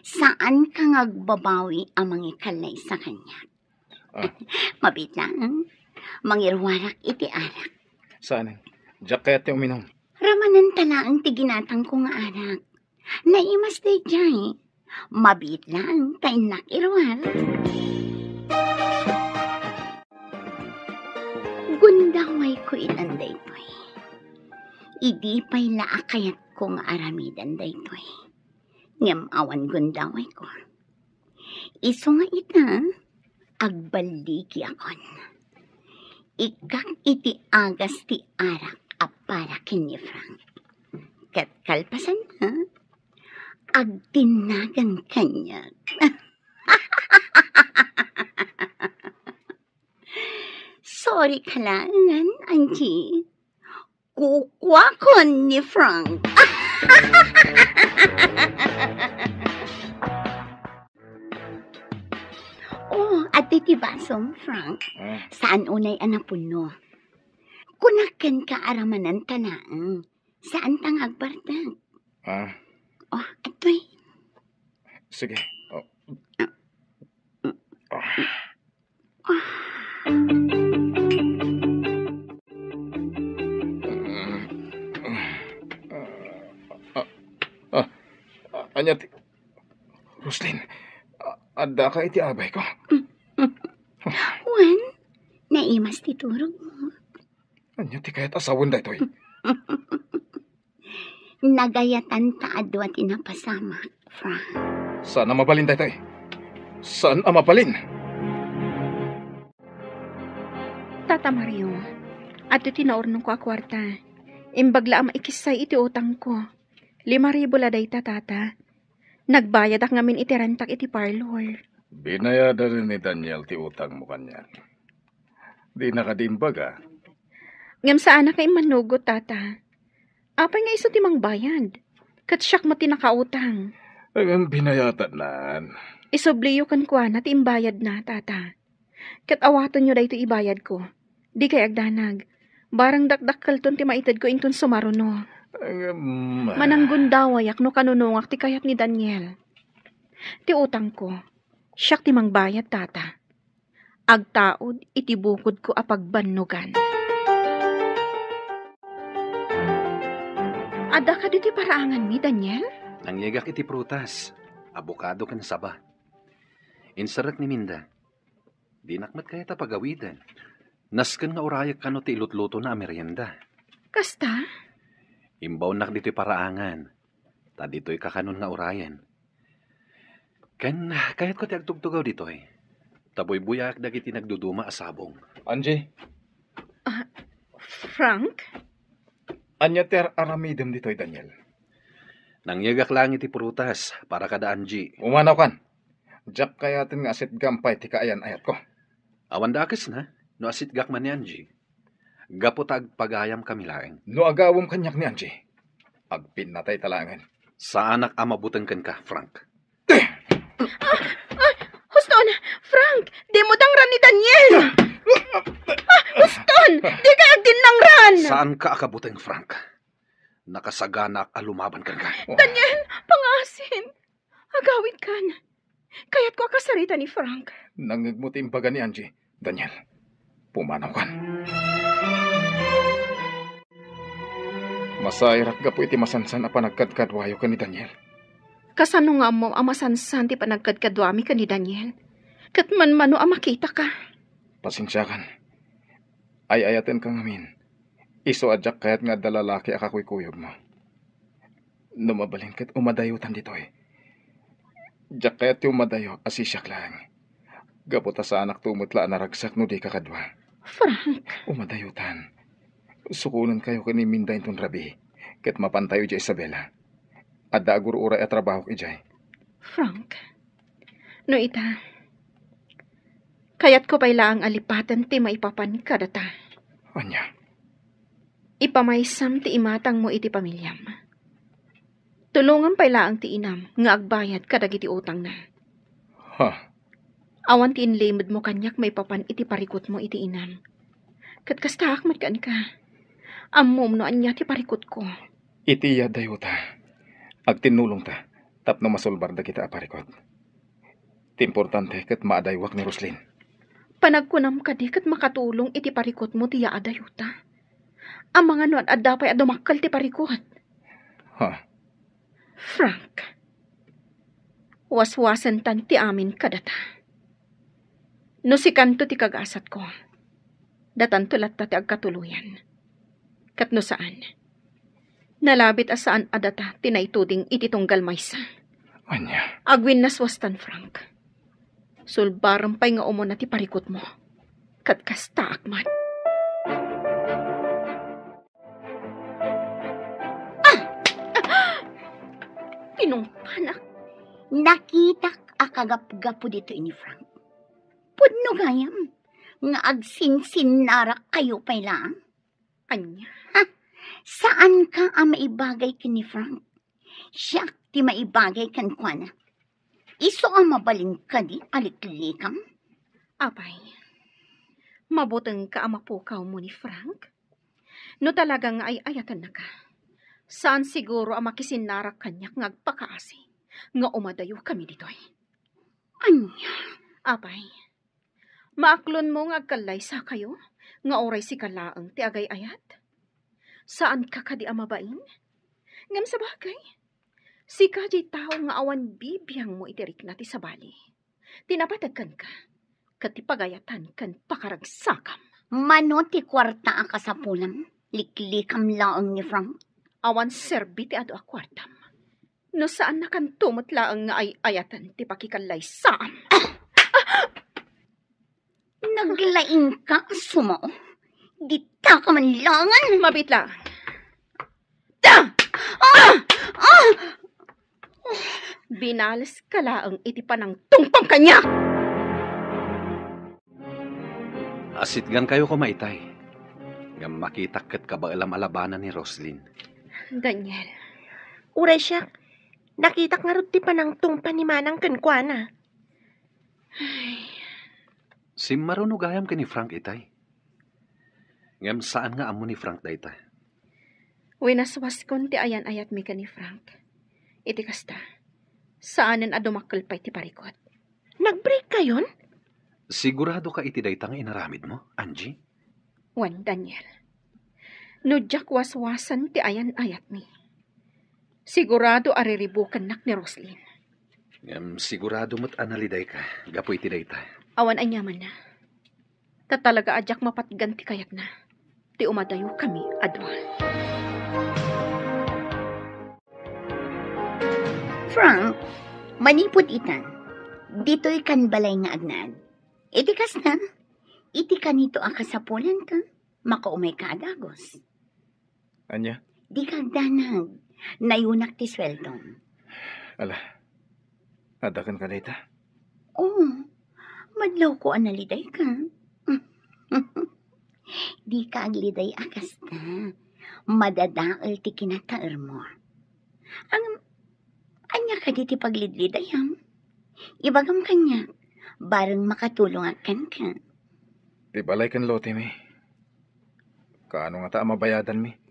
Saanka nga agbabawi a mangikalaysa kaniak. Ah. Mabiit laeng, mangiruarak iti arak. Saanen. Diak kayat ti uminum. Ramanenta laeng ti ginatangko nga arak. Naimas daydiay. Mabiit laeng ta innak iruar. Gundawayko itan daytoy. Idi pay la a kayatko nga aramiden daytoy. Ngem awan gundawayko. Isu nga ita, agballigiakon. Ikkak iti agas ti arak a para ken ni Frank. Ket kalpasanna, agtinnagan kaniak. Sorry ka laengen, Angie. Kukuakon ni Frank. Oh, adtoy ti basom, Frank. Ah. Saan unay a napunno? Kunak kenka a ramanenta laeng. Saanta nga agbartek. Ah. Oh, adtoy. Sige. Oh. Ah. Ah, ah, ah, ania ti, Roslyn, a-, addaka iti abayko? Wen, naimas ti turogmo. Ania ti kayat a sawen daytoy? Nagayatan ta a dua ti napasamak, Frank. Saan a mabalin daytoy. Saan a mabalin. Tata Mario, adtoy ti naurnongko a kuarta. Imbag la a maikissay iti utangko. Lima ribu la dayta, Tata. Nagbayadak ngamin iti rentak iti parlor. Binayadan ni Daniel ti utangmo kaniak. Dina kadi imbaga? Ngem saanak nga immanugot, Tata. Apay nga isu ti mangbayad? Ket siak met ti nakautang. Ngem binayatannan. Isubliyo kenkuana ti imbayadna, Tata. Ket awatenyo daytoy ibayadko. Dikay agdanag. Barang dakdakkelton ti maitedko inton sumaruno. Ngem, mananggundawayak no kanunongak ti kayat ni Daniel. Ti utangko, siak ti mangbayad, Tata. Agtaud iti bukodko a pagbannogan. Adda kadi ti paraanganmi, Daniel? Nangyegak iti prutas, abokado ken saba. Inserrek ni Minda. Dinak met kayat a pagawiden. Nasken nga urayek kano ti ilutlutona a merienda. Kasta? Imbaonnak ditoy paraangan, ta ditoy kakanon nga urayen. Ken kayatko ti agtugtugaw ditoy, ta buybuyaak dagiti nagduduma a sabong. Angie? Ah, Frank? Ania ti ar-aramidem ditoy, Daniel? Nangyegak laeng iti prutas para kada Angie. Umanawkan. Diak kayaten nga asitgam pay ti kaayan-ayatko. Awan dakesna no asitgak man ni Angie. Gapu ta agpagayamkami laeng. No agawem kaniak ni Angie, agpinnatayta laengen. Saanak a mabuteng kenka, Frank. Ah, ah, huston, Frank, dimo dangran ni Daniel. Ah, huston, dikay agdinnangran. Saanka a kabuteng, Frank. Nakasaganaak a lumaban kenka. Daniel, pangaasim. Agawidkan. Kayatko a kasarita ni Frank. Nangngegmo ti imbaga ni Angie. Daniel, pumanawkan. Masairak gapu iti masansan a panagkadkaduayo ken ni Daniel. Kasano nga ammom a masansan ti panagkadkaduami ken ni Daniel? Ket manmano a makitaka. Pasensiakan. Ay-ayatenka ngamin. Isu a diak kayat nga adda lalaki a kakuykuyogmo. No mabalin ket umadayotan ditoy. Diak kayat ti umadayo a sisiak laeng. Gapu ta saanakto met la a naragsak no dika kadua. Frank. Umadayotan. Sukonenkayo ken ni Minda inton rabii, ket mapantayo idiay Isabela. Adda agur-uray a trabahok idiay. Frank, no ita, kayatko pay laeng a lipaten ti maipapan kadata. Ania? Ipamaysam ti imatangmo iti pamiliam. Tulongam pay laeng ti inam nga agbayad kadagiti utangna. Ha? Awan ti inlimedmo kaniak maipapan iti parikutmo iti inam. Ket kastaak met kenka. Ammom no ania ti parikutko. Iti adayuta, agtinnulongta tapno masulbar dagita a parikut. Ti importante ket maadaywak ni Roslyn. Panagkunam kadi ket makatulong iti parikutmo ti yaadayuta? Amangan no ad-adda pay a dumakkel ti parikut. Ha? Frank, waswasentan ti amin kadata. No sikanto ti kagasatko, datanto latta ti agkatuloyan. Ket no saan, nalabit a saan a data ti naituding iti tunggal maysa. Ania? Agwinnaswastan, Frank. Sulbarem pay nga umuna ti parikutmo. Ket kastaak met. Ah! Tinungpanak. Nakitak a kagapgapu ditoy ni Frank. Pudno gayam nga agsinsinnarak kayo pay laeng. Ania? Ha? Saanka a maibagay ken ni Frank. Siak ti maibagay kenkuana. Isu a mabalin kadi a liklikam? Apay, mabutengka a mapukawmo ni Frank? No talaga nga ay-ayatennaka, saan siguro a makisinnarak kaniak nga agpakaasi nga umadayokami ditoy. Ania? Apay, maaklonmo nga agkallaysakayo nga uray sika laeng ti agay-ayat? Saanka kadi a mabain? Ngem sabagay, sika diay tao nga awan bibiangmo iti rikna ti sabali, ti napateg kenka, ket ti pagayatan ken pakaragsakam. Mano ti kuarta a kasapulam, liklikam laeng ni Frank? Awan serbi ti adu a kuartam. No saannakanto met laeng nga ay-ayaten ti pakikallaysaam. Naglaingka a sumao. Dita ka man laeng. Mabit laeng. Ah! Ah! Ah! Binaleska laeng iti panangtungpam kaniak. Asitgankayo koma itay. Ngem makitak ket kabaelam a labanan ni Roslyn. Daniel. Uray siak, nakitak ngarud ti panangtungpa ni Manang kenkuana. Ay. Simmaruno gayam ken ni Frank itay. Ngem saan nga ammo ni Frank dayta. Winaswaskon ti ayan-ayatmi ken ni Frank. Iti kasta, saanen a dumakkel pay ti parikut. Nag-break kayon? Sigurado ka iti dayta nga inaramidmo, Angie? Wen, Daniel. No diak waswasen ti ayan-ayatmi, sigurado a riribukennak ni Roslyn. Ngem sigurado met a nalidayka gapu iti dayta. Awan aniamanna. Ta talaga a diak mapatgan ti kayatna ti umadayokami a dua. Frank, manipud itan, ditoy kan balay nga agnaed. Iti kasta, iti kanito a kasapulanka, makaumayka a dagus. Ania? Dika agdanag. Nayunak ti sueldom. Ala, adda kenka dayta? Oo. Madlawko a nalidayka. Dika agliday a kasta. Madadael ti kinataermo. Ang, ania kadi ti paglidlidayam? Ibagam kaniak, bareng makatulongak kenka. Ti balay ken lotemi. Kaano ngata a mabayadanmi?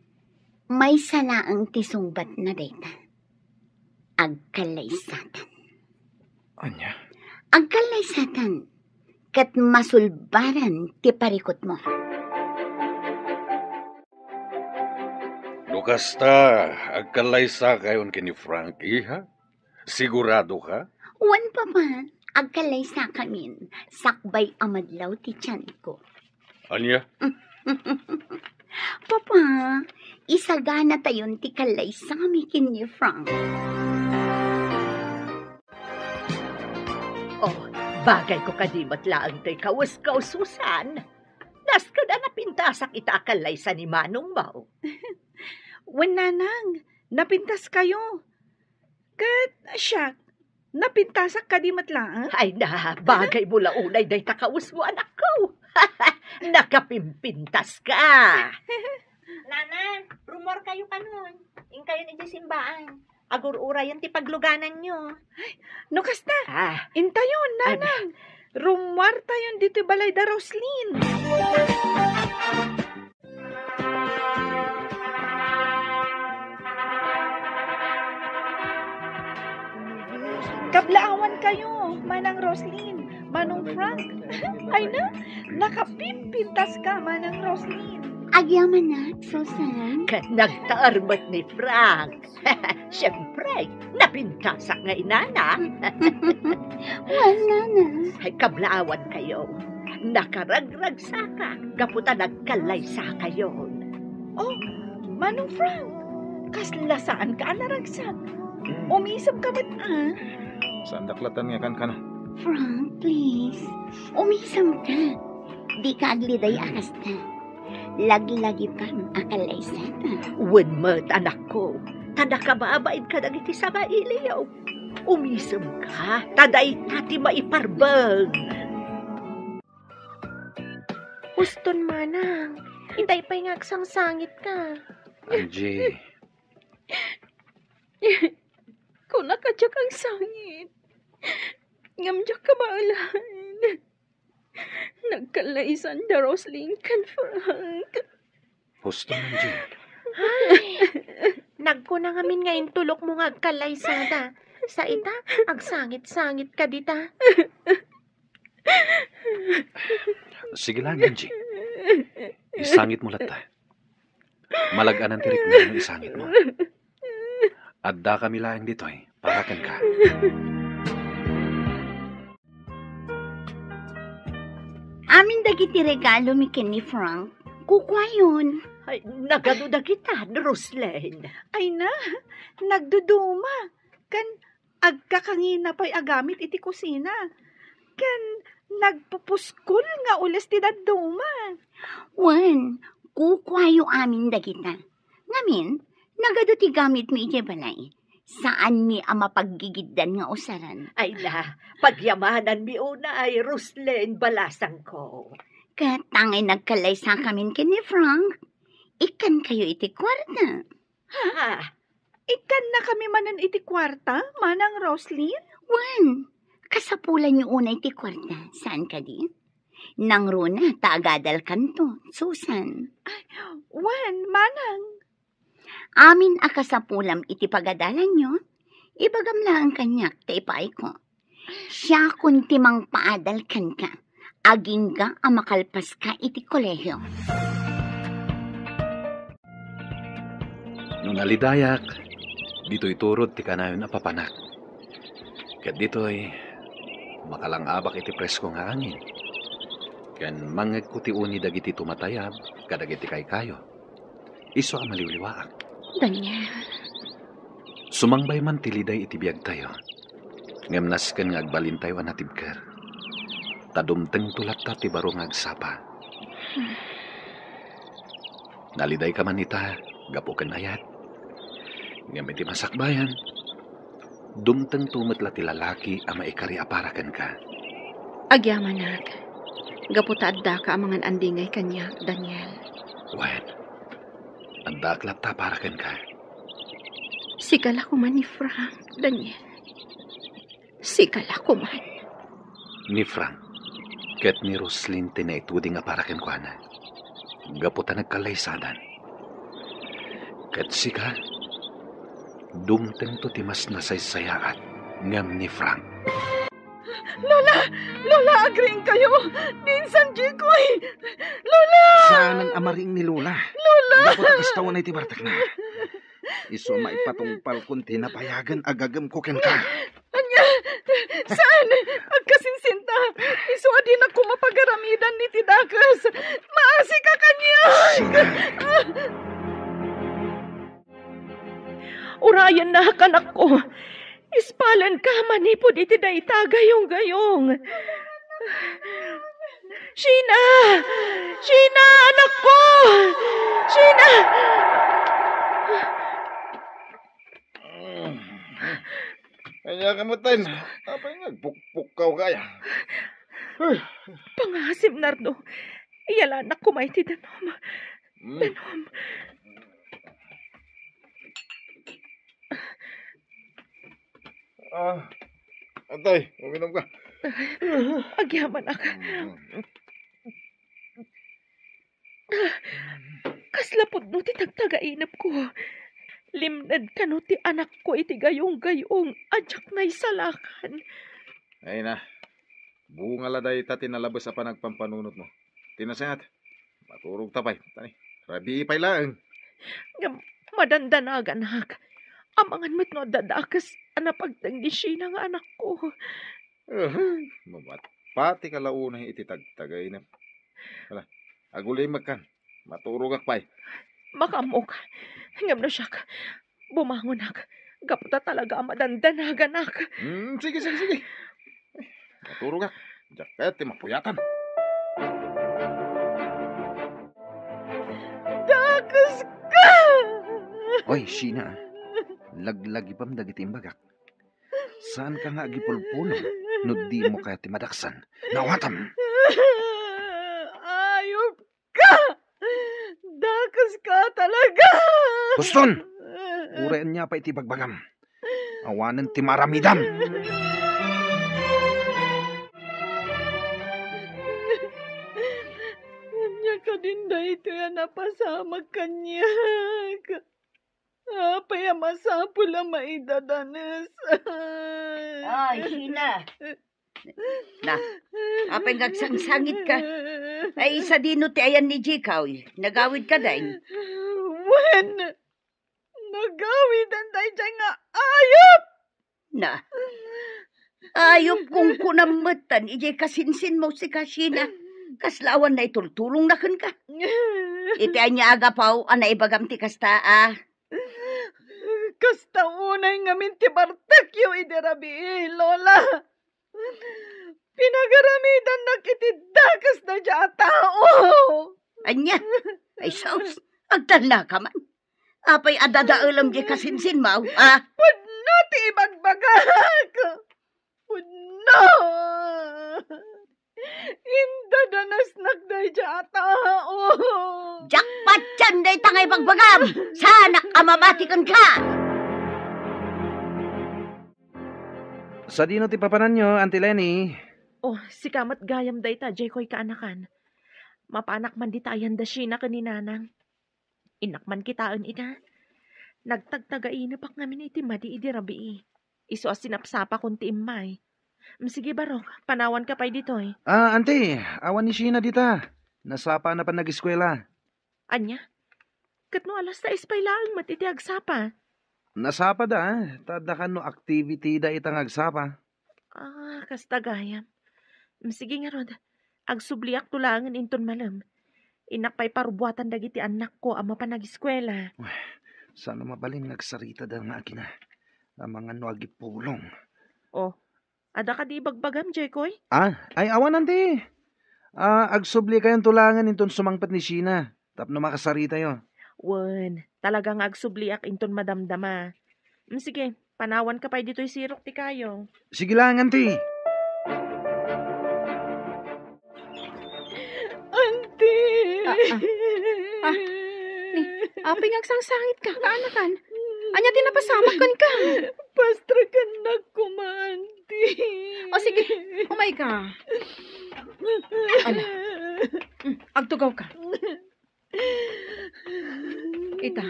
Maysa laeng ti sungbatna dayta. Agkallaysatan. Ania? Agkallaysatan, ket masulbaran ti parikutmo. No kasta, agkallaysakayon ken ni Frank, iha? Sigurado ka? Wen, Papa. Agkallaysakamin. Sakbay a madlaw ti tianko. Ania? Papa, isaganatayon ti kallaysami ken ni Frank. Oh, bagay ko kadi met laeng toy kauskaw, Susan. Nasked a napintasak ita a kallaysa ni manongmo. Wen, Nanang, napintaskayo. Ket, siak, napintasak kadi met laeng? Ay na, bagay mo la unay dayta kausmo, anakko. Nakapimpintas ka. Nana, rummuarkayo kanon. Inkayon idiay simbaan. Agur-urayon ti paglugananyo. No kasta, Ah, intayon, Nanang. Rummuartayon ditoy balay da Roslin. Kablaawankayo, Manang Roslin, Manong Frank. Ay na, nakapimpintas ka, Manang Roslin. Agyamanak, Susan. Ket nagtaer met ni Frank. Siempre, napintasak nga inana. Wen, Nana. Ay, kablaawankayo. Nakaragragsaka gapu ta nagkallaysakayon. Oh, Manong Frank, kasla saanka a naragsak. Umisemka met, ah. Saandak latta nga kankana. Frank, please. Umisemka. Dika agliday a kasta. Laglagipam a kallaysata. Wen met, anakko, ta nakababain kadagiti sangailiyo. Umisemka, ta dayta ti maiparbeng. Uston, Manang. Itay pay nga agsangsangitka. Angie. Kunaka diak agsangit. Ngem diak kabaelan. Nagkallaysan da Roslin ken Frank. Husto man, Jean. Ay, nagkuna ngamin nga intulokmo nga agkallaysada. Sa ita, agsangit-sangit ka dita. Sige lang, Angie. Isangit mo latta. Malag-anan ti rikna nga isangit mo. Adda kami laeng ditoy para kenka. Amin dagiti regalo mi ken ni Frank, kukuayon. Ay, nagadu dagita, Roslyn? Ay na, nagduduma. Kan agkakangina pay a gamit iti kusina. Ken nagpupuskol nga ules ti dadduma. Wen, kukuayo amin dagita. Ngamin, nagadu ti gamitmi idiay balay. Saanmi a mapaggigiddan nga usaran. Ay na, pagyamananmi unay, Roslyn, balasangko. Ket tangay nagkallaysakamin ken ni Frank, ikkankayo iti kuarta. Ha? Ikkannakami manen iti kuarta, Manang Roslyn? Wen, kasapulanyo unay ti kuarta, saan kadi? Nangruna ta agadalkanto, Susan. Ay, wen, Manang. Amin a kasapulam iti pagadalanyo, ibagam laeng kaniak ta ipaayko. Siakon ti mangpaadal kenka, agingga a makalpaska iti kolehio. No nalidayak, ditoy turod ti kanayon a papanak. Ket ditoy, makalang-abak iti presko nga angin. Ken mangngegko ti uni dagiti tumatayab kadagiti kaykayo. Isu a maliwliwaak. Daniel. Sumangbay man ti liday iti biagtayo, ngem nasken nga agbalintayo a natibker. Ta dumtengto latta ti baro nga agsapa. Nalidayka man ita gapu ken ayat. Ngem iti masakbayan, dumtengto met la ti lalaki a maikari a para kenka. Agyamanak, gapu ta addaka a mangan-andingay kaniak, Daniel. Wen, addaak latta para kenka. Sika la koma ni Frank, Daniel. Sika la koma. Ni Frank ket ni Roslyn ti naituding a para kenkuana. Gapu ta nagkallaysadan. Ket sika, dumtengto ti mas nasaysayaat ngem ni Frank. Lola! Lola, agriingkayo! Diin sanjikoy! Lola! Saanen a mariing ni Lola. Lola! Gapu ta kasta unay ti bartekna. Isu a maipatungpalkon ti napayagen a gagemko kenka. Ania? Saan? Agkasinsinta. Isu a dinak koma pagaramidan iti dakes. Maasika kaniak! Sika! Urayennak, anakko. Ispalenka manipud iti dayta gayong-gayong. Sheena! Sheena, anakko! Sheena! Ania ka met, Ten? Apay nga agpukpukkaw kaya? Ay. Pangasim, Nardo. Iyalanak koma iti danum. Hmm. Danum. Ah, Antay, uminom ka. Agyamanak. Mm. Kasla pudno ti tagtagainepko. Limned kano ti anakko iti gayong-gayong a diak naisalakan. Ay na, bunga la dayta ti nalabes a panagpampanunotmo. Ti nasayaat, maturogta pay. Tani, rabii pay laeng. Ngem madandanaganak. Amangan met no adda dakes a napagteng ni Sheena nga anakko. Uhuy, mabatpatika la unay iti tagtagainep. Hala, agulimekkan. Maturogak pay. Makaammok. Ngem no siak, bumangonak. Gapu ta talaga a madandanaganak. Hmm, sige, sige, sige. Maturogak. Diak kayat ti mapuyatan. Dakeska! Oy, Sheena. Laglagipem dagiti imbagak. Saanka nga agipulpulong no dimo kayat ti madaksan. Naawatam! Ayupka! Dakeska talaga! Huston! Uray ania pay ti ibagbagam. Awanen ti maaramidam. Ania kadin daytoy a napasamak kaniak? Apay a masapul a maidadanes? Ay, Sheena. Na, apay nga agsangsangitka? Ay, sadino ti ayan ni Jikoy? Nagawid kadi? Wen, nagawiden daydiay nga ayup! Na, ayup, kunkunam metten idiay kasinsinmo, sika, Sheena. Kasla awan naitultulongna kenka. Iti ania a gapu a naibagam ti kasta a? Kasta unay ngamin ti bartekyo idi rabii, Lola. Pinagaramidannak iti dakes daydiay a tao. Ania? Ay, sus, agdalnaka man. Apay a dadaelem diay kasinsinmo, a? Pudno ti ibagbagak. Pudno. Indadanesnak daydiay a tao. Diak patien dayta nga ibagbagam. Saanak a mamati kenka. Sadino ti papananyo, Auntie Leni? Oh, sika met gayam dayta, Jekoy kaanakan. Mapanak man dita ayan da Sheena ken ni Nanang. Innak man kitaen ita. Nagtagtagainepak ngamin iti madi idi rabii. Isu a sinapsapakon ti immay. Mm, sige, barok, panawanka pay ditoy. Ah, Auntie, awan ni Sheena dita. Nasapana pay nagiskuela. Ania? Ket no alas sais pay laeng met iti agsapa? Nasapada, ta adda kano activity da ita nga agsapa. Ah, kasta gayam. Mm, sige ngarud, agsubliakto laengen inton malem. Innak pay parubuatan dagiti annakko a mapan agiskuela. Uy, saan a mabalin nga agsaritada nga agina. Amangan no agipulong. Oh, adda kadi ibagbagam, Jekoy? Ah, ay awan, Auntie. Ah, agsublikayonto laengen inton sumangpet ni Sheena tapno makasaritayo. Wen, talaga nga agsubliak inton madamdama. Mm, sige, panawanka pay ditoy sirok ti kayo. Sige laeng, Auntie. Auntie! Ah, ah. Ah, ni, apay nga agsangsangitka, kaanakan? Ania ti napasamak kenka? Pastrakennak koma, Auntie. O, sige, umayka. Ala. Mm, agtugawka. Ita,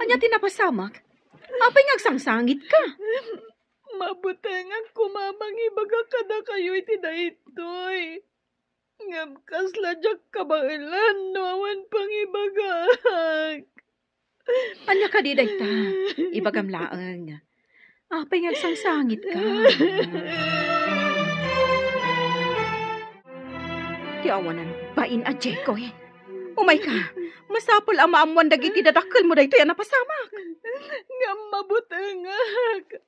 ania ti napasamak? Apay nga agsangsangitka? Mabutengak koma mangibaga kadakayo iti daytoy. Ngem kasla diak kabaelan no awan pangibagak. Ania kadi dayta? Ibagam laeng. Apay nga agsangsangitka? Ti awanan bain a Jekoy. Umayka, masapul a maammoan dagiti dadakkelmo daytoy a napasamak. Ngem mabutengak.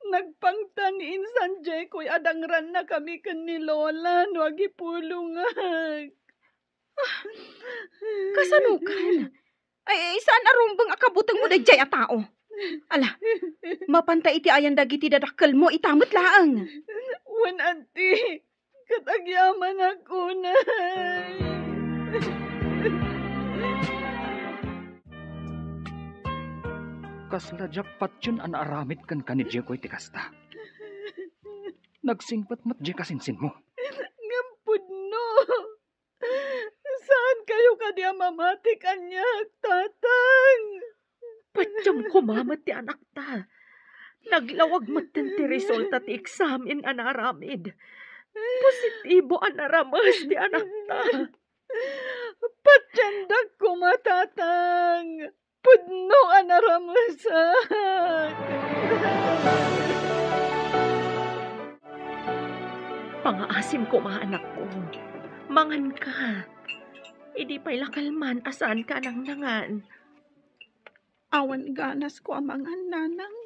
Nagpangtan ni insan Jekoy a dangrannakami ken ni Lola no agipulongak. Ah, kasanokan? Ay, saan a rumbeng a kabutengmo daydiay a tao? Ala, mapanta iti ayan dagiti dadakkelmo, ita met laeng. Wen, Auntie, ket agyamanak unay. Kasla diak patien a naaramid kenka ni Jekoy ti kasta. Nagsingpet met diay kasinsinmo. Ngem pudno. Saan kayo kadi a mamati kaniak, Tatang? Patiam koma met ti anakta. Naglawag metten ti resulta ti eksamen a naaramid. Positibo a narames ti anakta. Patiandak koma, Tatang. Pudno a naramesak. Pangaasim koma, anakko. Manganka. Idi pay la kalman a saanka a nangnangan. Awan ganasko a mangan, Nanang.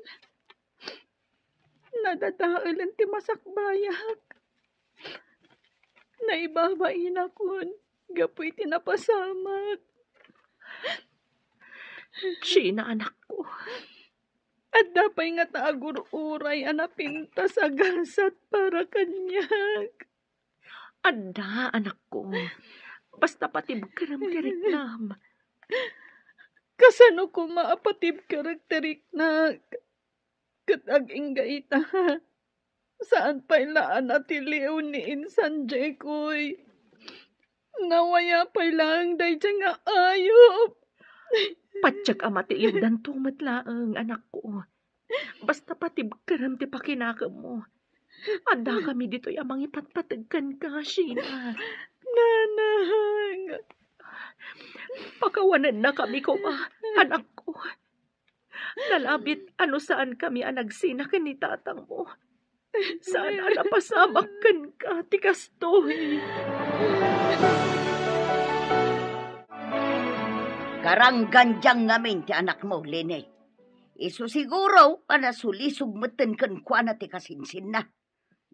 Nadadaelen ti masakbayak. Naibabainakon gapu iti napasamak. Sheena, anakko. Adda pay ngata agur-uray a napintas a gasat para kaniak? Adda, anakko. Basta patibkerem ti riknam. Kasano koma a patibkerek ti riknak? Ket agingga ita, saan pay la a natiliw ni Insan Jekoy. Nawaya pay laeng daydiay nga ayup. Patiek a matiliwdanto met laeng, anakko. Basta patibkerem ti pakinakemmo. Addakami ditoy a mangipatpateg kenka, Sheena. Nanang! Pakawanennakami koma, anakko. Nalabit a no saankami a nagsina ken ni tatangmo, saan a napasamak kenka ti kastoy. Garanggandiang ngamin ti anakmo, Lene. Isu siguro a nasulisog metten kenkuana ti kasinsinna.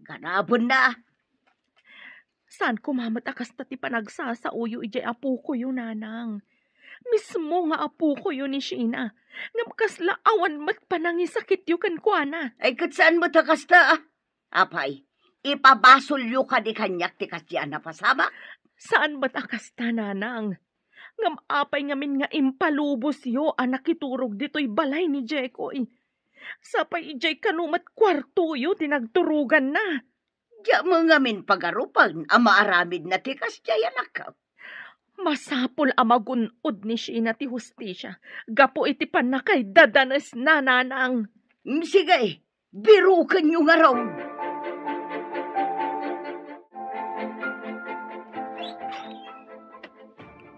Ganabenna. Saan koma met a kasta ti panagsasaoyo idiay apokoyo, nanang. Mismo nga apokoyo ni Sheena, ngem kasla awan met panangisakityo kenkuana. Ay, ket saan met a kasta, a? Apay, ipabasolyo kadi kaniak ti kasdiay a napasamak? Saan met a kasta, nanang. Ngem apay ngamin nga impalubosyo a nakiturog ditoy balay ni Jekoy? Sapay idiay kano met kuartoyo ti nagturoganna. Diak met ngamin pagarupen a maaramidna ti kasdiay, anakko. Masapul a magun-od ni Sheena ti hustisia gapu iti pannakaidadanesna, nanang. Mm, sige, birukenyo ngarud.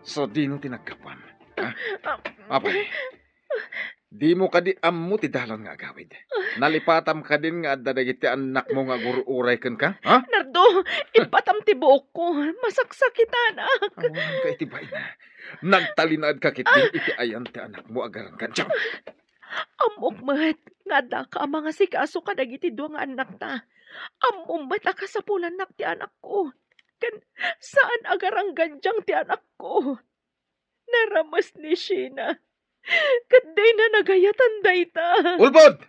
So, dino ti naggapuam? Ha? Ah, ah. Apay, dimo kadi ammo ti dalan nga agawid? Nalipatam kadin nga adda dagiti annakmo nga agur-uray kenka? Ha? Nardo, ibbatam ti buokko. Masaksakitanak. Awanka iti baina. Nagtalinaedka ketdin iti ayan ti anakmo a garanggandiang. Ammok met nga addaka a mangasikaso kadagiti dua nga annakta. Ammom met a kasapulannak ti anakko. Ken saan a garanggandiang ti anakko. Narames ni Sheena. Ket dina nagayatan dayta. Ulbod!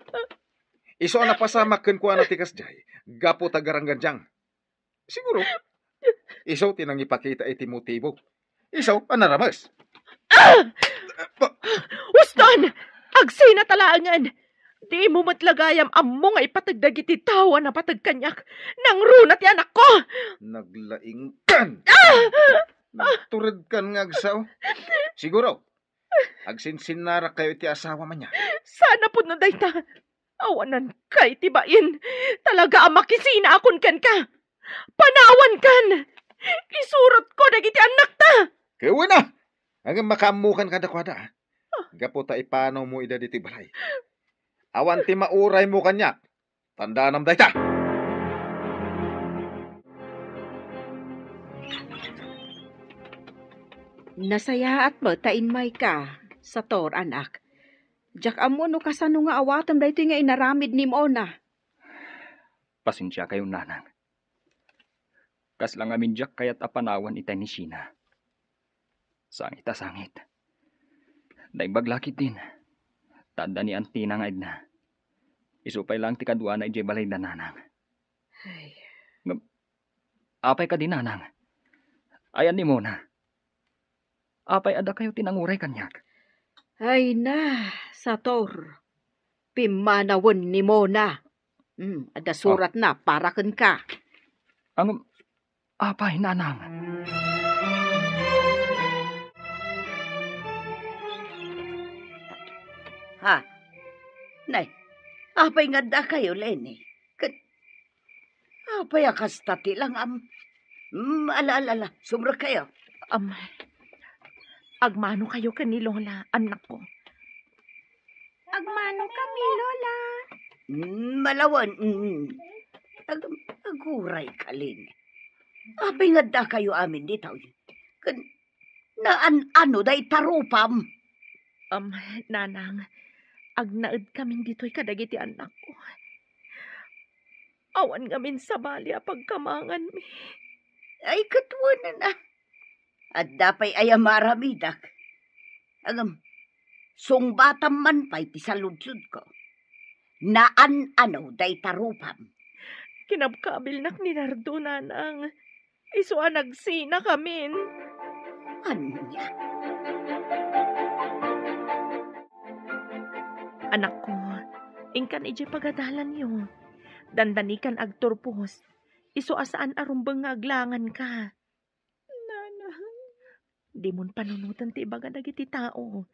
Isu a napasamak kenkuana ti kasdiay, gapu ta garanggandiang. Siguro, isu ti nangipakita iti motibo. Isu a narames. Ah! Ba- Uston! Agsina ta laengen! Dimo met la gayam ammo nga ipateg dagiti tao a napateg kaniak. Nangruna ti anakko! Naglaingkan! Ah! Nagturedkan nga agsao. Siguro, agsinsinnarak kayo iti asawa man niya. Saan a pudno dayta. Awananka iti bain. Talaga a makisinaakon kenka. Panawankan! Isurotko dagiti annakta! Ket wen a! Ngem makaammokan kadakuada, a. Gapu ta ipanawmo ida ditoy balay. Awan ti mauraymo kaniak. Tandaanam dayta! Nasayaat met ta immayka, Sator, anak. Diak ammo no kasano nga awatem daytoy nga inaramid ni Mona. Pasensiakayon, nanang. Kasla ngamin diak kayat a panawan itay ni Sheena. Sangit a sangit. Naimbag la ketdin ta adda ni Auntie-na nga edna. Isu pay laeng ti kaduana idiay balayda, nanang. Ay. Ngem, apay kadi, nanang? Ayan ni Mona? Apay a dakayo ti nanguray kaniak? Ay na, Sator. Pimmanawen ni Mona. Hmm, adda suratna para kenka. Ngem, apay, nanang? Ha? Nay, apay nga addakayo, Leni? Ket apay a kasta ti langam? Mm, ala, ala, ala, sumrekkayo. Am, agmanokayo ken ni Lola, annakko. Agmano kami, Lola. Mm, malawen. Mm. Ag-, aguray ka, Leni. Apay nga addakayo amin ditoy? Ken naan-ano dayta rupam? Am, nanang, agnaed kamin ditoy kadagiti annakko. Awan ngamin sabali a pagkamanganmi. Ay, ket wen a. Adda pay aya maaramidak? Ngem, sungbatam man pay ti saludsodko. Naan-ano dayta rupam? Kinabkabilnak ni Nardo, nanang. Isu a nagsinakamin. Ania? Anakko, inkan idiay pagadalanyo. Dandanikan agturpos. Isu a saan a rumbeng nga aglanganka. Nanang. Dimon panunoten ti ibaga dagiti tao.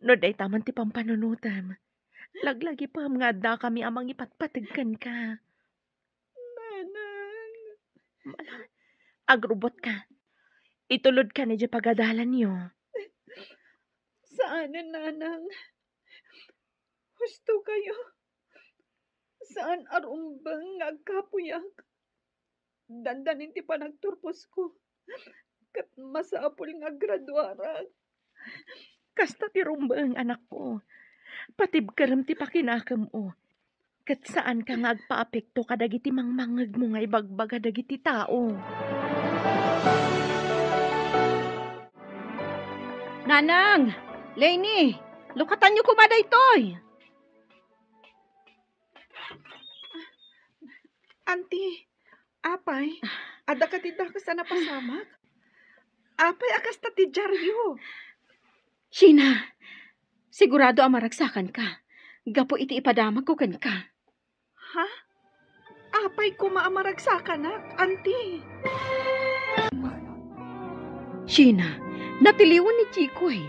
No dayta man ti pampanunotem, laglagipem nga addakami a mangipatpateg kenka. Nanang. Ala, agrubotka. Itulodkan idiay pagadalanyo. Saanen, nanang. Husto kayo. Saan a rumbeng nga agkapuyak. Dandanin ti panagturposko. Ket masapul nga agraduarak. Kasta ti rumbeng, anakko. Patibkerem ti pakinakemmo. Ket saanka nga agpaapekto kadagiti mangmangngegmo nga ibagbaga dagiti tao. Nanang! Leni! Lukatanyo koma daytoy! Anti, apay, adda kadi dakes a napasamak? Apay a kasta ti diaryo? Sheena, sigurado a maragsakanka gapu iti ipadamagko kenka. Ha? Apay koma a maragsakanak, anti? Sheena, natiliwan ni Jikoy,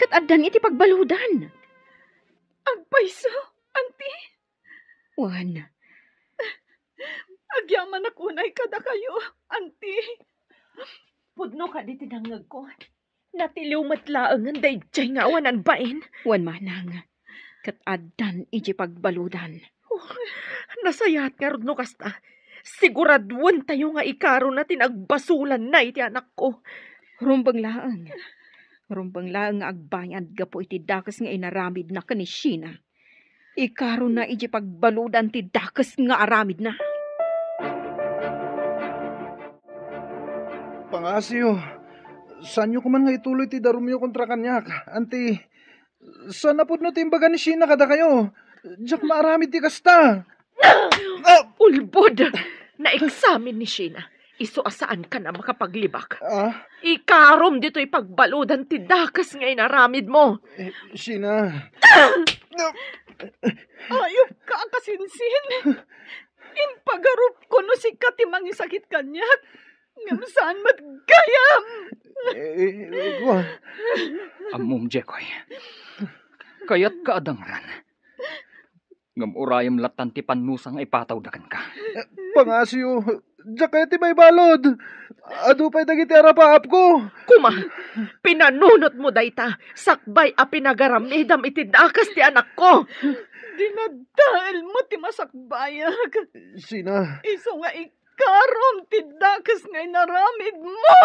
ket addan iti pagbaludan. Agpayso, anti? Wen. Agyamanak unay kadakayo, anti. Pudno kadi ti nangngegko. Natiliw met laengen daydiay nga awanan bain. Wen manang, ket addan idiay pagbaludan. Oh, nasayaat ngarud no kasta. Siguraduentayo nga ikarona ti nagbasolanna iti anakko. Rumbeng laeng. Rumbeng laeng nga agbayad gapu iti dakes nga inaramidna ken ni Sheena. Ikarona iti pagbaludan ti dakes nga aramidna. Pangasiyo, saanyo koman nga ituloy ti darumyo kontra kaniak, anti, saan a pudno ti imbaga ni Sheena kadakayo. Diak maaramid ti kasta. Ah! Ulbod! Naeksamin ni Sheena. Isu a saankan a makapaglibak. Ah? Ikarom ditoy pagbaludan ti dakes nga inaramidmo. Eh, Sheena. Ayupka a kasinsin. Impagarupko no sika ti mangisakit kaniak. Ngem saan met gayam. Eh, eh, wa- Ammom, Jekoy. Kayatka a dangran. Ngem urayem lattan ti pannusa nga ipatawda kenka. Pangasiyo, diak kayat ti maibalud. Adu pay dagiti arapaapko. Kuma, pinanunotmo dayta, sakbay a pinagaramidam iti dakes ti anakko. Dinadaelmo ti masakbayak. Sheena. Isu nga ikarom ti dakes nga inaramidmo.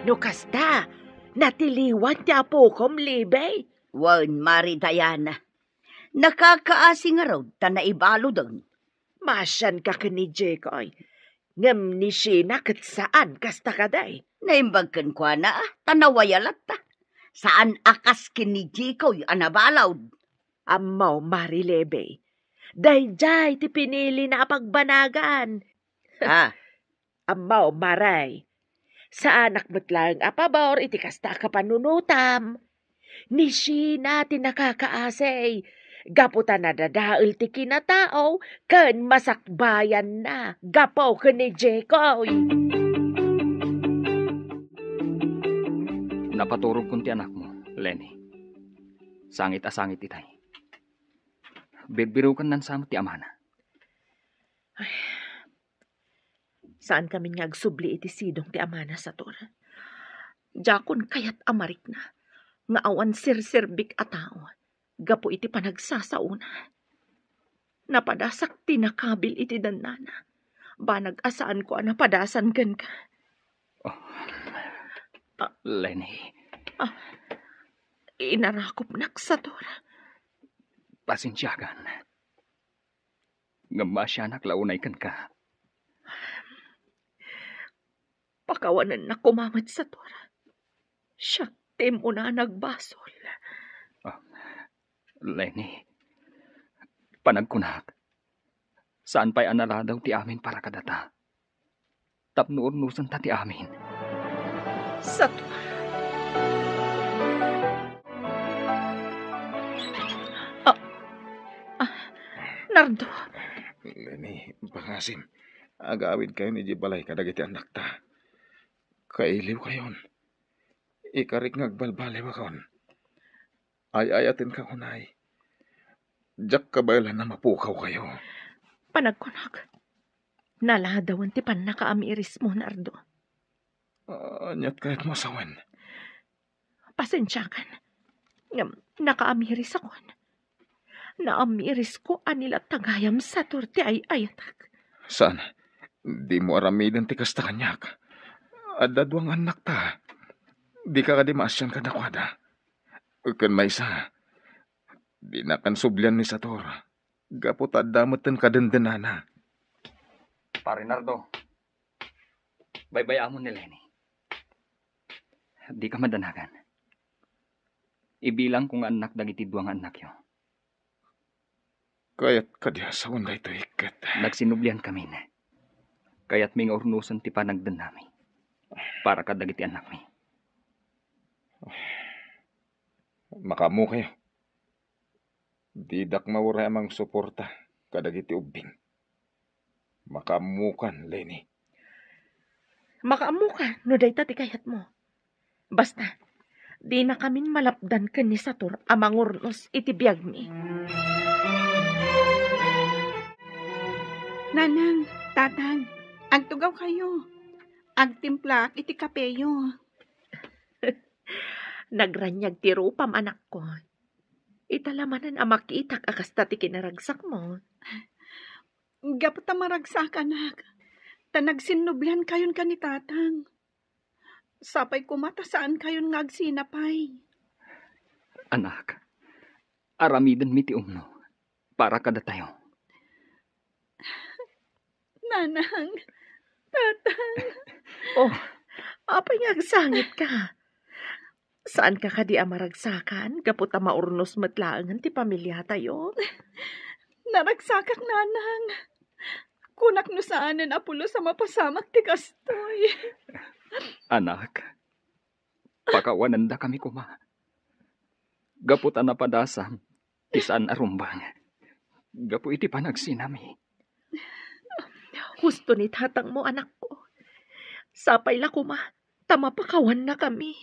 No kasta, natiliwan ti apokom, Libby? Wen, Mari Diana. Nakakaasi ngarud ta naibaluden. Maasianka ken ni Jekoy. Ngem ni Sheena ket saan kasta kadi. Naimbag kenkuana, ta nawaya latta. Saan a kas ken ni Jekoy a nabalud. Ammom, Mari Libby. Daydiay ti pinilina a pagbanagan. Ah. Ammom, Mari. Saanak met laeng a pabor iti kasta a kapanunotam. Ni Sheena ti nakakaasi. Gapu ta nadadael ti kinatao ken masakbayanna gapu ken ni Jekoy. Napaturogkon ti anakmo, Lenny. Sangit a sangit itay. Birbirukenna sa met ti amana. Ay, saan kamin nga agsubli iti sidong ti amana, Sator. Diakon kayat a marikna nga awan serserbik a tao gapu iti panagsasaona. Napadasak ti nakabil iti dannana. Banag a saanko a napadasan kenka. Oh, Ah. Lenny. Ah, inarakopnak, Sator. Pasensiakan. Ngem maasianak la unay kenka. Pakawanennak koma met, Sator. Siak ti immuna a nagbasol. Ah, Lenny, panagkunak, saan pay a naladaw ti amin para kadata. Tapno urnosenta ti amin. Sator. Ah, ah, Nardo. Lenny, pangasim, agawidkayon idiay balay kadagiti annakta. Kailiwkayon. Ikarik nga agbalbaliwakon. Ay-ayatenka unay. Diak kabaelan a mapukawkayo. Panagkunak, naladawen ti pannakaamirismo, Nardo. Aniat kayatmo a sawen? Pasensiakan. Ngem nakaamirisakon. Naamirisko a ni latta gayam, Sator, ti ay-ayatek. Saan? Dimo aramiden ti kasta kaniak. Adda dua nga annakta. Dika kadi maasian kadakuada? Ken maysa, dinakan sublian ni Sator gapu ta adda metten kadendenana. Pare Nardo, baybay-amon ni Lenny. Dika madanagan. Ibilangko nga annak dagiti dua nga annakyo. Kayat kadi a sawen daytoy ket? Nagsinublian kamin. Kayatmi nga urnosen ti panagdennami para kadagiti annakmi. Makaammokayo. Didak mauray a mangsuporta kadagiti ubbing. Makaammokan, Lenny. Makaammokan no dayta ti kayatmo. Basta, dinakamin malapdan ken ni Sator a mangurnos iti biagmi. Nanang, Tatang, agtugawkayo. Agtimplaak iti kapeyo. Nagraniag ti rupam, anakko. Ita la manen a makitak a kasta ti kinaragsakmo. Gapu ta maragsakanak, ta nagsinnubliankayon ken ni Tatang. Sapay koma ta saankayon nga agsinapay. Anak, aramidenmi ti umno para kadatayo. Nanang, Tatang. Oh, apay nga agsangitka? Saanka kadi a maragsakan gapu ta maurnos met laengen ti pamiliatayo? Naragsakak, Nanang. Kunak no saanen a pulos a mapasamak ti kastoy. Anak, pakawanendakami koma. Gapu ta napadasam ti saan a rumbeng gapu iti panagsinami. Husto ni tatangmo, anakko. Sapay la koma ta mapakawannakami.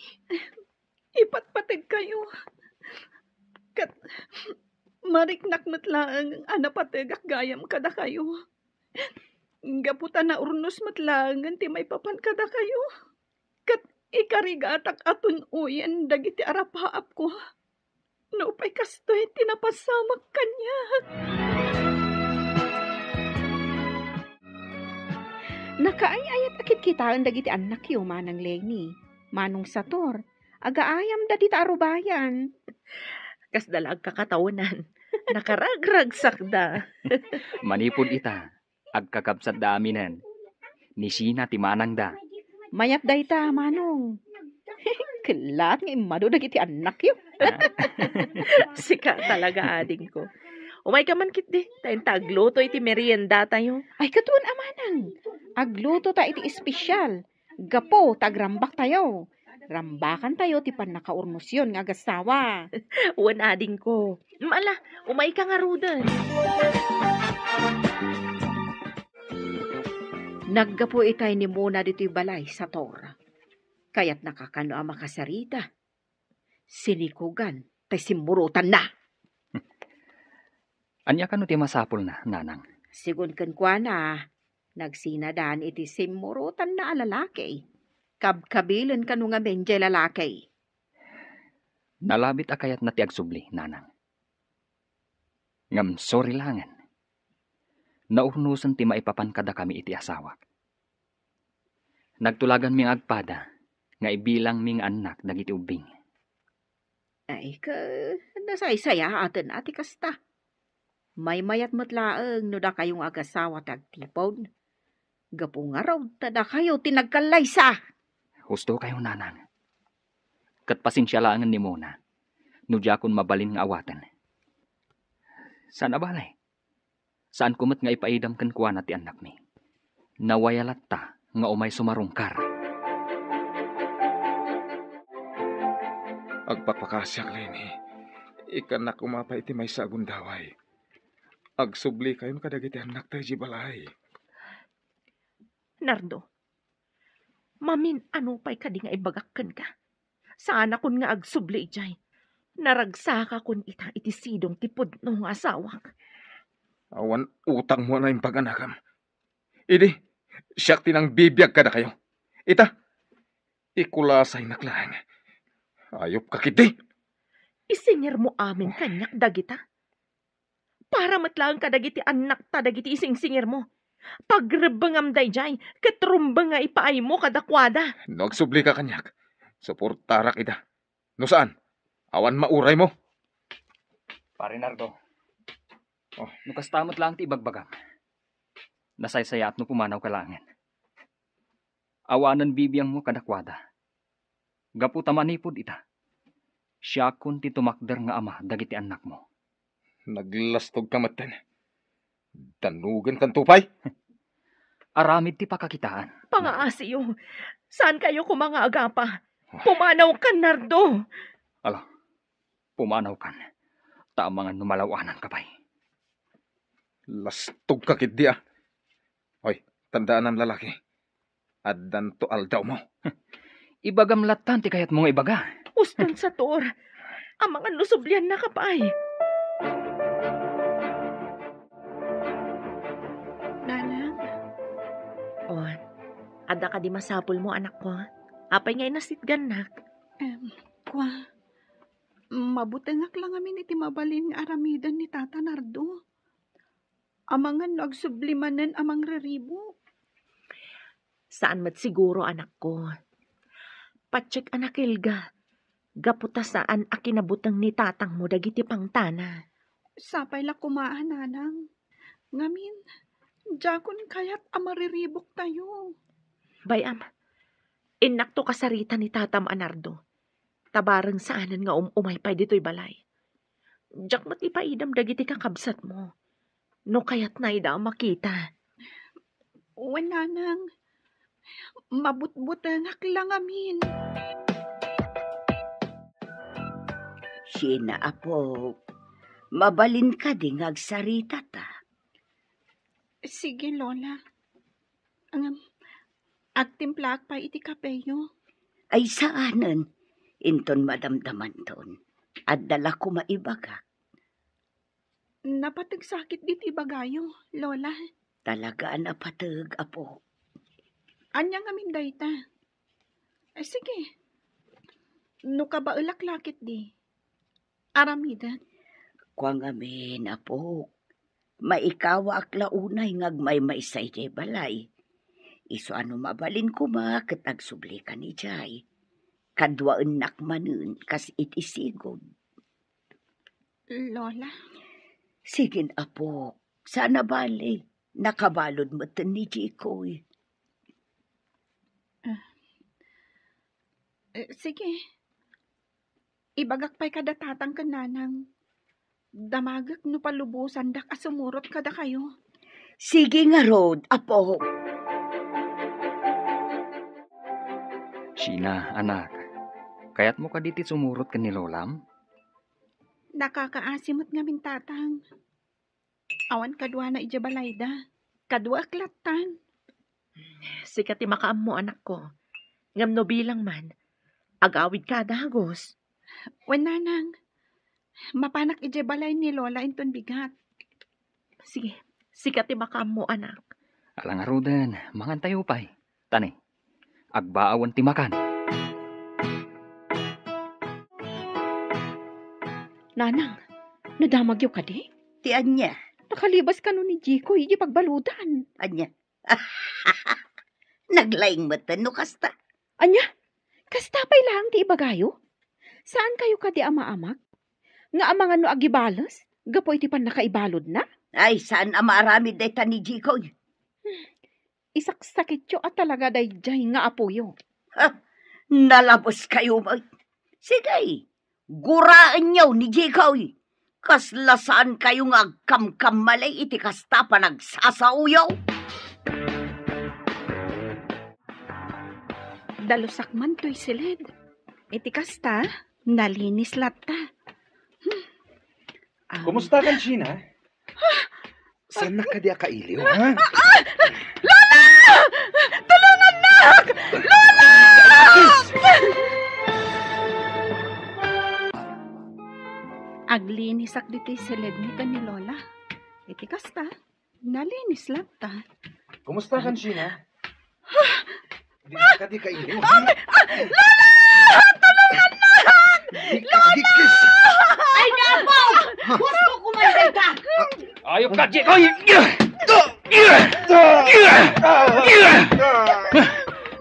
Ipatpategkayo. Ket mariknak met laeng a napategak gayam kadakayo. Gapu ta naurnos met laengen ti maipapan kadakayo. Ket ikarigatak a tun-oyen dagiti arapaapko. Nupay kastoy ti napasamak kaniak. Nakaay-ayat a kitkitaen dagiti annakyo, Manang Lenny, Manong Sator, agaayamda dita arubayan. Kasda la agkakataonan. Nakaragragsakda. Manipud ita, agkakabsatda aminen. Ni Sheena ti manangda. Mayat dayta, Manong. Kellaat nga immadu dagiti annakyo. Ah. Sika talaga, adingko. Umayka man ketdi, ta inta agluto iti meriendatayo. Ay, ket wen a, Manang. Agluto ta iti espesyal. Gapu ta agrambaktayo. Rambakantayo ti pannakaurnosyon nga agasawa. Wen, adingko. Ala, umayka ngaruden. Naggapu itay ni Mona ditoy balay, Sator. Kayatnaka kano a makasarita. Sinikugan tay simmurotanna. Ania kano ti masapulna, nanang? Sigun kenkuana, nagsinadan iti simmurotanna a lalaki. Kabkabilen kano ngamin jay lalaki. Nalabit a kayatna ti agsubli, nanang. Ngem sorry laengen. Naurnosen ti maipapan kadakami iti asawak. Nagtulaganmi nga agpada nga ibilangmi nga annak dagiti ubbing. Ay, ka, nasaysayaaten a ti kasta. Maymayat met laeng no dakayo nga agasawa ti agtipon. Gapu ngarud ta dakayo ti nagkallaysa. Husto kayo, nanang. Ket pasensia laengen ni Mona no diakon mabalin nga awaten. Saan a bale, saanko met nga ipaidam kenkuana ti annakmi. Nawaya latta nga umay sumarungkar. Agpakpakasiak, Leni. Ikkannak koma pay iti maysa a gundaway. Agsubli kayon kadagiti annakta idiay balay. Nardo, mamin-ano pay kadi nga ibagak kenka? Saanakon nga agsubli idiay. Naragsakakon ita iti sidong ti pudno nga asawak. Awan utangmo a naimbag, anakam. Idi, siak ti nangbibiag kadakayo. Ita, ikulasaynak laeng. Ayupka ketdi. Isingirmo amin kaniak dagita. Para met laeng kadagiti annakta dagiti isingsingirmo. Pagrebbengam daydiay, ket rumbeng nga ipaaymo kadakuada. No agsublika kaniak, suportarak ida. No saan, awan mauraymo. Pare Nardo, oh, no kasta met laeng ti ibagbagam, nasaysayaat no pumanawka laengen. Awanen bibiangmo kadakuada. Gapu ta manipud ita, siakon ti tumakder nga ama dagiti annakmo. Naglastogka metten. Dannugenkanto pay? Aramid ti pakakitaan. Pangaasiyo. Saankayo koma nga agapa. Pumanawkan, Nardo. Ala, pumanawkan. Ta amangan no malaw-ananka pay. Lastogka ketdi, a. Hoy, tandaanam, lalaki. Addanto aldawmo. Ibagam lattan ti kayatmo nga ibaga. Uston, Sator. Amangan no subliannaka pay. Nanang? Oh, adda kadi masapulmo, anakko? Apay nga inasitgannak? Em, kua, mabutengak la ngamin iti mabalin nga aramiden ni Tata Nardo. Amangan no agsubli manen a mangriribuk. Saan met siguro, anakko. Patiek a nakelga, gapu ta saan a kinabuteng ni tatangmo dagiti pangtana. Sapay la koma a, nanang. Ngamin, diakon kayat a mariribuktayo. Bay-am, innakto kasarita ni tatam a Nardo. Ta bareng saanen nga um-umay pay ditoy balay. Diak met ipaidam dagiti kakabsatmo no kayatna ida a makita. Wen, nanang, mabutbutengak la ngamin. Sina, apo? Mabalin kadi nga agsaritata? Sige, Lola. Ngem, agtimplaak pay iti kapeyo. Ay, saanen. Inton madamdamanton, adda la koma ibagak. Napateg sakit diti ibagayo, Lola. Talaga a napateg, apo. Ania ngamin dayta? Ay, sige. No kabaelak la ketdi, aramidek. Kua ngamin, apok, maikawaak la unay nga agmaymaysa idiay balay. Isu a no mabalin koma ket agsublika idiay. Kaduaennak manen kas iti sigud. Lola? Sige, apok. Saan a bale. Nakabalud metten ni Jikoy. Ah. Eh, sige. Ibagak pay kada tatang ken nanang. Damagek no palubosandak a sumurot kadakayo. Sige ngarud, apo. Sheena, anak, Kayatmo kadi ti sumurot ken ni Lolam? Nakakaasi met ngamin, Tatang. Awan kaduana idiay balayda. Kaduaek lattan. Sika ti makaammo, anakko. Ngem no bilang man, agawidka a dagus. Wen, Nanang, mapanak idiay balay ni Lola inton bigat. Sige, sika ti makaammo, anak. Ala ngaruden, mangantayo pay. Tani, agbaawen ti makan. Nanang, nadamagyo kadi? Ti ania? Nakalibas kano ni Jikoy idiay pagbaludan. Ania? Naglaing metten no kasta. Ania? Kasta pay laeng ti ibagayo? Saan kayo kadi a maamak? Nga amangan no agibales gapu iti pannakaibaludna? Ay, saan a maaramid dayta ni Jikoy. Isaksakityo a talaga daydiay nga apoyo. Ha? Nalabes kayo met. Sige, guraenyo ni Jikoy. Kasla saan kayo nga agkamkammalay iti kasta panagsasaoyo. Dalusak man toy siled. Iti kasta, nalinis latta. Hmm. Ah. Kumusta kan, Sheena? Saan na kadi a kailiw, ha? Ah! Ah! Lola! Tulungannak! Lola! Aglinisak ditoy siledmi ken ni Lola. Iti kasta, nalinis latta. Kumusta kan, Sheena? Di ka di kailiw, ha? Ah, Lola! Tulungannak! Di ka di kis- Ay, napo! Gusto ko man ka! Ayop ka, Jikoy!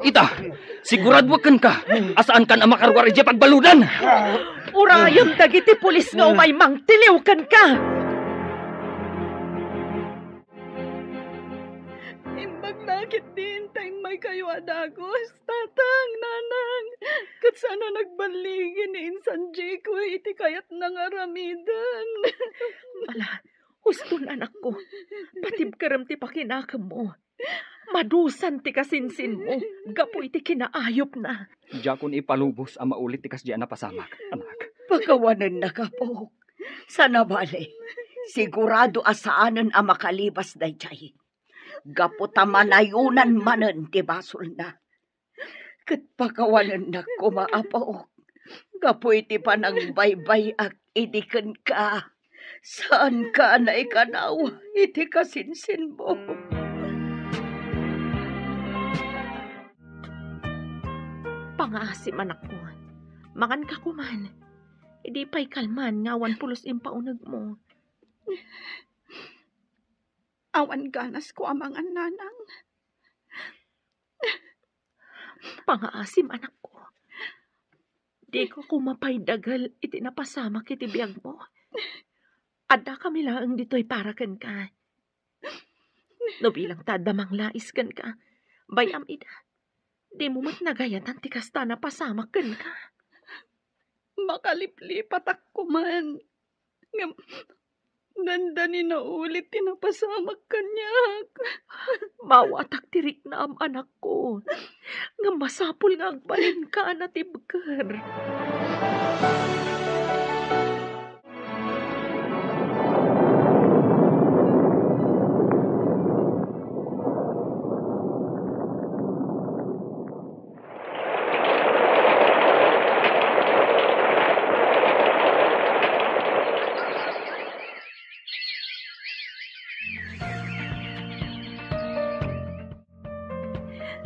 Ita, siguraduak kenka a saankan a makaruar idiay pagbaludan. Urayem dagiti pulis nga umay mangtiliw kenka. Imbag la ketdi ta immaykayo a dagus, Tatang, Nanang, ket saan a nagballigi ni Insan Jikoy iti kayatna nga aramiden. Ala, huston, anakko. Patibkerem ti pakinakemmo. Madusan ti kasinsinmo gapu iti kinaayupna. Diakon ipalubos a mauli ti kasdi a napasamak, anak. Pakawanennak, apok. Sana bale, sigurado a saanen a makalibas daydiay. Gapu ta manayonan manen ti basolna. Ket pakawanennak koma, apok, gapu iti panangbaybay-ak idi kenka. Saanka a naikanaw iti kasinsinmo. Pangaasim, anakko. Manganka koman. Idi pay kalman nga awan pulos impaunegmo. Awan ganasko a mangan, Nanang. Pangaasim, anakko. Dika koma pay dagel iti napasamak iti biagmo. Addakami laeng ditoy para kenka. No bilang ta adda manglais kenka, bay-am ida. Dimo met nagayatan ti kasta a napasamak kenka. Makaliplipatak koman. Ngem, dandani naulit ti napasamak kaniak. Maawatak ti riknam, anakko. Ngem masapul nga agbalinka a natibker.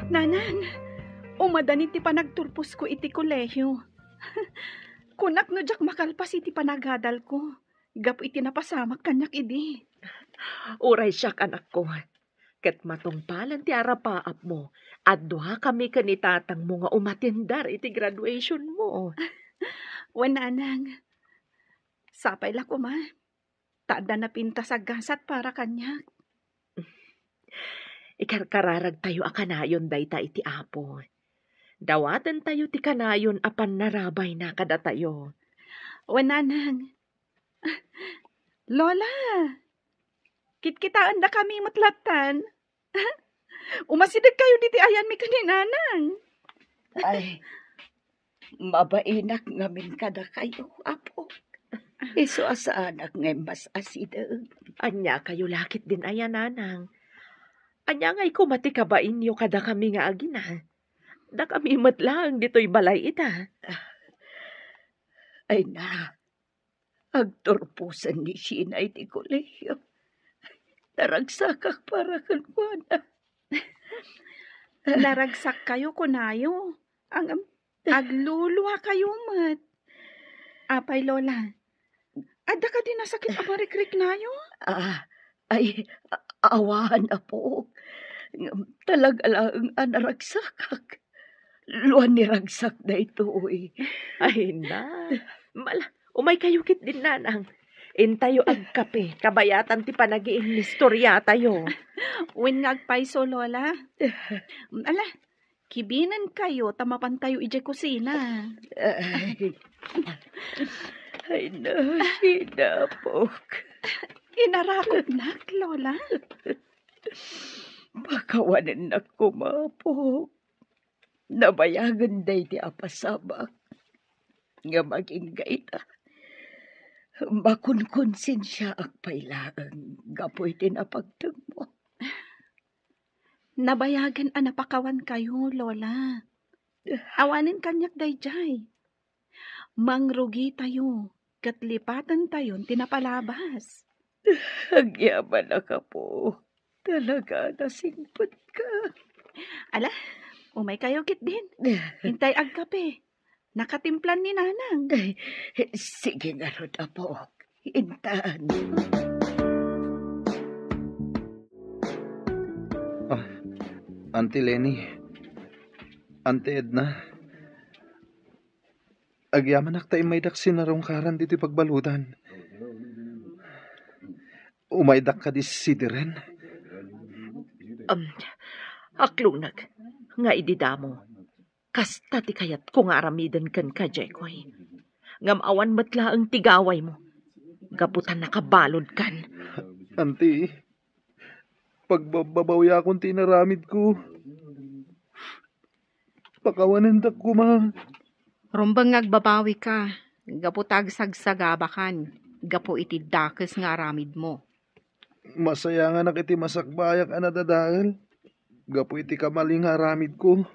Nanang, umadani ti panagturposko iti kolehio. Kunak no diak makalpas iti panagadalko, gapu iti napasamak kaniak idi. Uray siak, anakko. Ket matungpalan ti arapaapmo, adduakami ken ni tatangmo nga umatender iti graduationmo. Wen, Nanang. Sapay la koma. Ta adda napintas a gasat para kaniak. Ikarkararagtayo a kanayon dayta iti Apo. Dawatentayo ti kanayon a pannarabayna kadatayo. Wen, Nanang. Lola, kitkitaendakami met lattan. Umasidegkayo ditoy ayanmi ken ni Nanang. Ay, Mabainak ngamin kadakayo, Apo. Isu a saanak nga immas-asideg. Ania kayo lakit din aya, Nanang? Ania ngay koma ti kabainyo kadakami nga agina? Dakami met laeng ditoy balay ita. Ay na, agturposen ni Sheena iti kolehio. Naragsakak para kenkuana. Naragsak kayo, kunayo. Ang, aglulua kayo met. Apay, Lola? Adda kadi nasakit a marikriknayo? Ah, ay, a-, awan, Apo. Ngem talaga laeng a naragsakak. Luan ni ragsak daytoy. Ay, na. Mala, umay kayo kit din, Nanang. Intayo agkape, kabayatan ti panagiinnistorya tayo. Wen nga agpayso, Lola. Ala, kibinen kayo ta mapan kayo idiay kusina. Ay, ay na, Sheena, Apok. Inarakopnak, Lola. Pakawanennak koma, Apok. Nabayagen daydi a pasabak. Nga maginggayta. Makunkonsensiaak pay laeng gapu iti napagtengmo. Nabayagen a napakawan kayo, Lola. Awanen kaniak daydiay. Mangrugi tayo, ket lipaten tayon ti napalabas. Agyamanak, Apo. Talaga, nasingpet ka. Ala, umay kayo, Kitdin. Intay agkape. Nakatimplan ni Nanang. Ay, sige ngarud, Apo. Intan. Ah, Auntie Leni, Auntie Edna, agyamanak ta immaydak sinarungkaran ditoy pagbaludan. Umaydak kadi sidiren. Um, akluneg, nga idi damo, kasta ti kayatko nga aramiden kenka, Jekoy. Ngem awan met laeng ti gawaymo, gapu ta nakabaludkan. Anti, pagbababawiakon ti inaramidko. Pakawanendak koma. Rumbeng nga agbabawika, gapu ta agsagsagabakan, gapu iti dakes nga aramidmo. Masayanganak iti masakbayak a nadadael, gapu iti kamalin nga aramidko.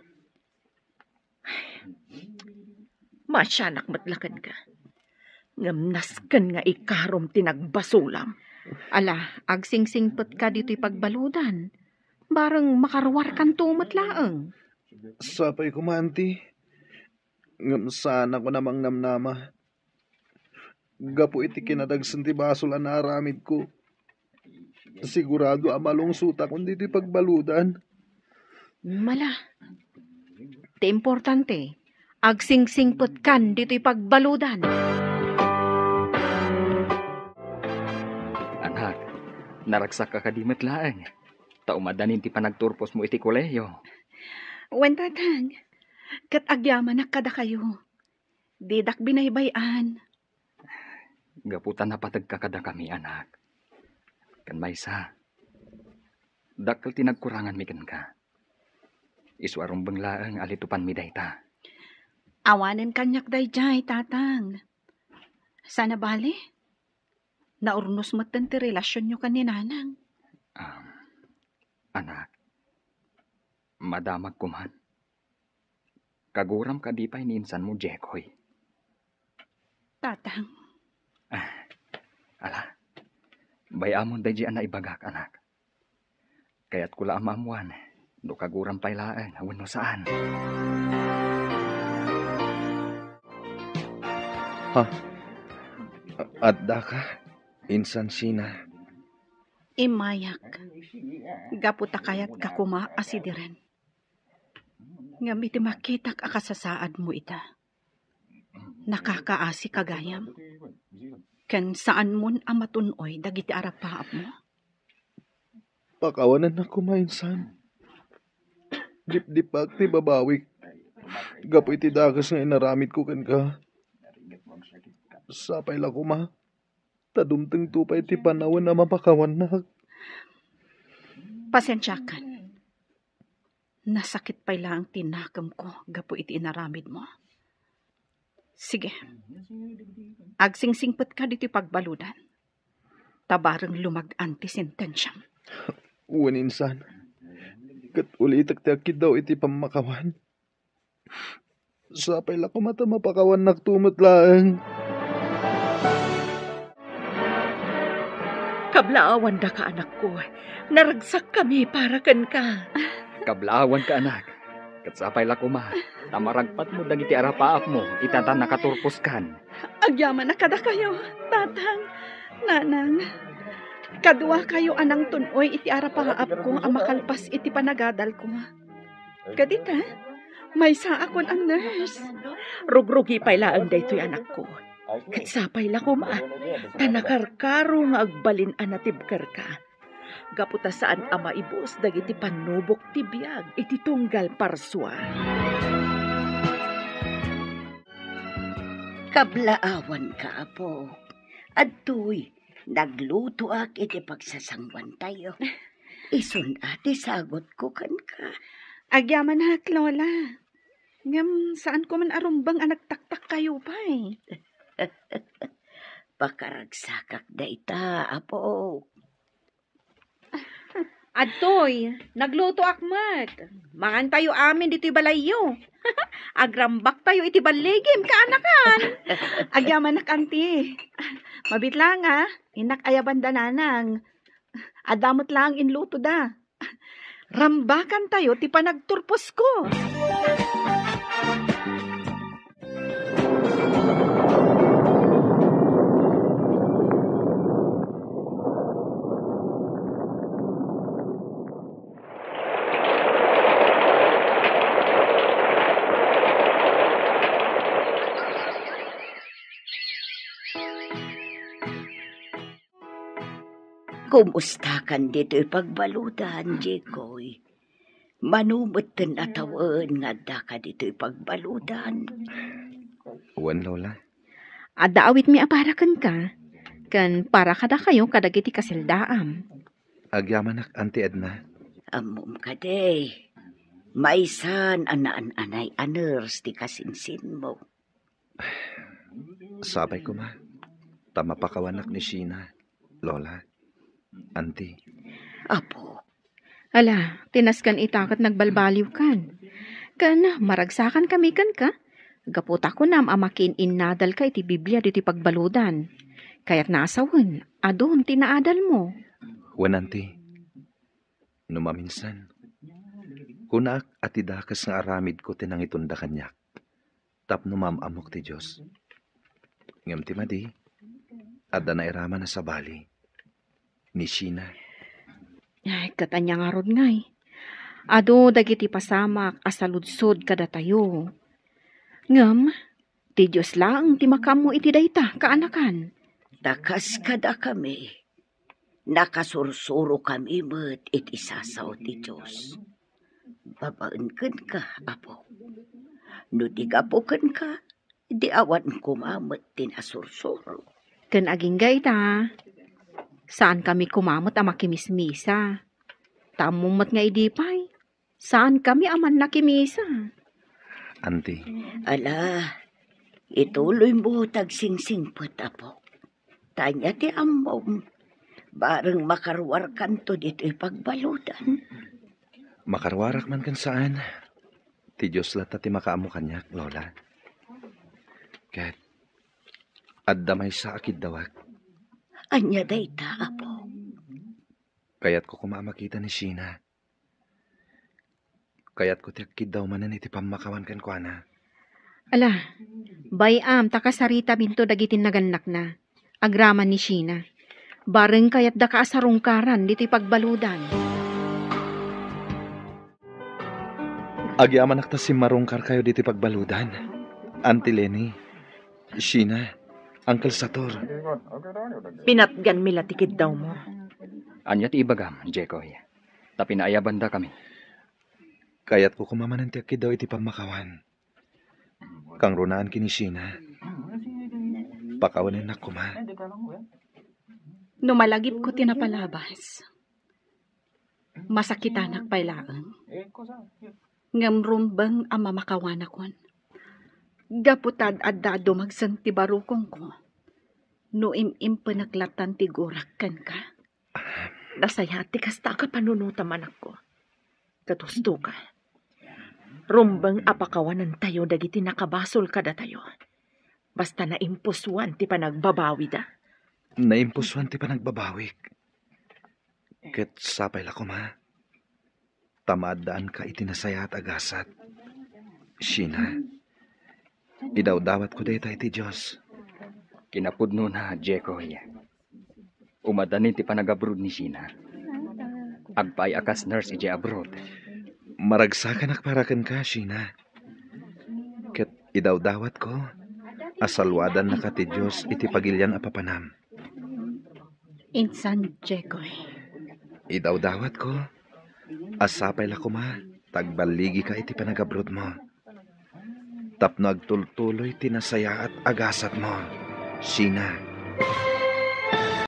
Masianak met la kenka. Ngem nasken nga ikarom ti nagbasolam. Ala, agsingsingpetka ditoy pagbaludan. Bareng makaruarkanto met laeng. Sapay koma, Auntie. Ngem saanakon a mangnamnama. Gapu iti kinadagsen ti basol a naaramidko, sigurado a malungsotakon ditoy pagbaludan. Mala. Ti importante, agsingsingpetkan ditoy pagbaludan. Anak, naragsakka kadi met laeng, ta umadanin ti panagturposmo iti kolehiyo. Wen, Tatang, ket agyamanak kadakayo. Didak binaybay-an. Gapu ta napategka kadakami, anak. Ken maysa, dakkel ti nagkuranganmi kenka. Isu a rumbeng laeng a litupanmi dayta. Awanen kaniak daydiay, Tatang. Sana bali, naurnos metten ti relasionyo ken ni Nanang. Um, anak, madamagko man. Kaguram kadi pay ni insanmo, Jekoy? Tatang. Ah, ala, bay-amon daydi a naibagak, anak. Kayatko la a maammoan no kaguram pay laeng wenno saan. Ha? A-, addaka, Insan Sheena? Immayak, gapu ta kayatka koma a sidiren. Ngem iti makitak a kasasaadmo ita, nakakaasi ka gayam, ken saanmon a matun-oy dagiti arabpaapmo. Pakawanennak koma, insan. Dipdipak ti babawik gapu iti dakes nga inaramidko kenka. Sapay la koma ta dumtengto pay ti panawen a mapakawannak. Pasensiakan. Nasakit pay laeng ti nakemko gapu iti inaramidmo. Sige. Agsingsingpetka ditoy pagbaludan. Ta bareng lumag-an ti sentensiam. Wen insan. Ket ulitek ti agkiddaw iti pammakawan. Sapay la koma ta mapakawannakto met laeng. Kablaawandaka, anakko. Naragsakkami para kenka. Kablaawanka, anak. Ket sapay la koma ta maragpatmo dagiti arapaapmo ita ta nakaturposkan. Agyamanak kadakayo, tatang, nanang. Kaduakayo a nangtun-oy iti arapaapko a makalpas iti panagadalko. Ket ita, maysaakon a nurse. Rugrugi pay laeng daytoy, anakko. Ket sapay la koma ta nakarkaro nga agbalin a natibkerka. Gapu ta saan a maibus dagiti pannubok ti biag iti tunggal parsua. Kablaawanka, apo. Adtoy, naglutoak iti pagsasanguantayo. Isun a ti sagutko kenka. Agyamanak, Lola. Ngem, saanko man a rumbeng a nagtaktakkayo pay. Pakaragsakak dayta, apo. Adtoy, naglutoak met. Mangantayo amin ditoy balayyo. Agrambaktayo iti balligim, kaanakan. Agyamanak, anti. Mabiit lang, a. Innak ayabanda, nanang. Adda met lang inlutoda. Rambakantayo ti panagturposko. Kumustakan ditoy pagbaludan, Jikoy? Mano metten a tawen nga addaka ditoy pagbaludan? Wen, Lola. Adda awitmi a para kenka, ken para kadakayo kadagiti kaseldaam. Agyamanak, Anti Edna. Ammom kadi, maysan a naan-anay a nurse ti kasinsinmo. Sapay koma ta mapakawanak ni Sheena, Lola, Anti. Apo. Ala, tinasken ita ket nagbalbaliwkan. Ken maragsakankami kenka, gapu ta kunam a makiin-innadalka iti Biblia ditoy pagbaludan. Kayatna a sawen, adun ti naadalmo. Wen, Anti. No maminsan, kunak a ti dakes nga aramidko ti nangitunda kaniak tapno maam-ammok ti Dios. Ngem ti madi, adda nairaman a sabali ni Sheena. Ay, ket ania ngarud ngay? Adu dagiti pasamak a saludsod kadatayo. Ngem, ti Dios laeng ti makaammo iti dayta, kaanakan. Ta kas kadakami, nakasursurokami met iti sasao ti Dios. Babaen kenka, Apo. No di gapu kenka, di awan koma met ti nasursuro. Ken agingga ita, saankami koma met a makimismisa. Ta ammom met nga idi pay, saankami a mannakimisa. Anti. Ala, ituloymo ti agsingsingpet, Apo. Ta ania ti ammom, bareng makaruarkanto ditoy pagbaludan. Makaruarak man ken saan, ti Dios latta ti makaammo kaniak, Lola. Ket adda maysa a kiddawak. Ania dayta, Apo? Kayatko koma a makita ni Sheena. Kayatko ti agkiddaw manen iti pammakawan kenkuana. Ala, bay-am ta kasaritaminto dagiti nagannakna. Agraman ni Sheena. Bareng kayatdaka a sarungkaran ditoy pagbaludan. Agyamanak ta simmarungkarkayo ditoy pagbaludan, Anti Leni, Sheena, Uncle Sator. Pinatganmi la ti kiddawmo. Ania ti ibagam, Jekoy? Ta pinaayabandakami. Kayatko koma manen ti agkiddaw iti pammakawan. Kangrunaan ken ni Sheena. Pakawanennak koma. No malagipko ti napalabas, masakitanak pay laeng. Ngem rumbeng a mamakawanakon. Gapu ta ad-adda a dumagsen ti barukongko, no im-impenek latan ti gurak kenka. Nasayaat ti kasta a kapanunotam, anakko. Ket husto ka. Rumbeng a pakawanentayo dagiti nakabasol kadatayo. Basta naimpusoan ti panagbabawida. Naimpusoan ti panagbabawik. Ket sapay la koma ta maaddaanka iti nasayaat a gasat. Sheena, idawdawatko dayta iti Dios. Kinapudnona, Jekoy. Umadanin ti panagabroad ni Sheena. Agpaay a kas nurse idiay abroad. Maragsakanak para kenka, Sheena. Ket idawdawatko a salwadannaka ti Dios iti pagilian a papanam. Insan, Jekoy. Idawdawatko a sapay la koma ta agballigika iti panagabroadmo tapno agtultuloy ti nasayaat a gasatmo, Sheena.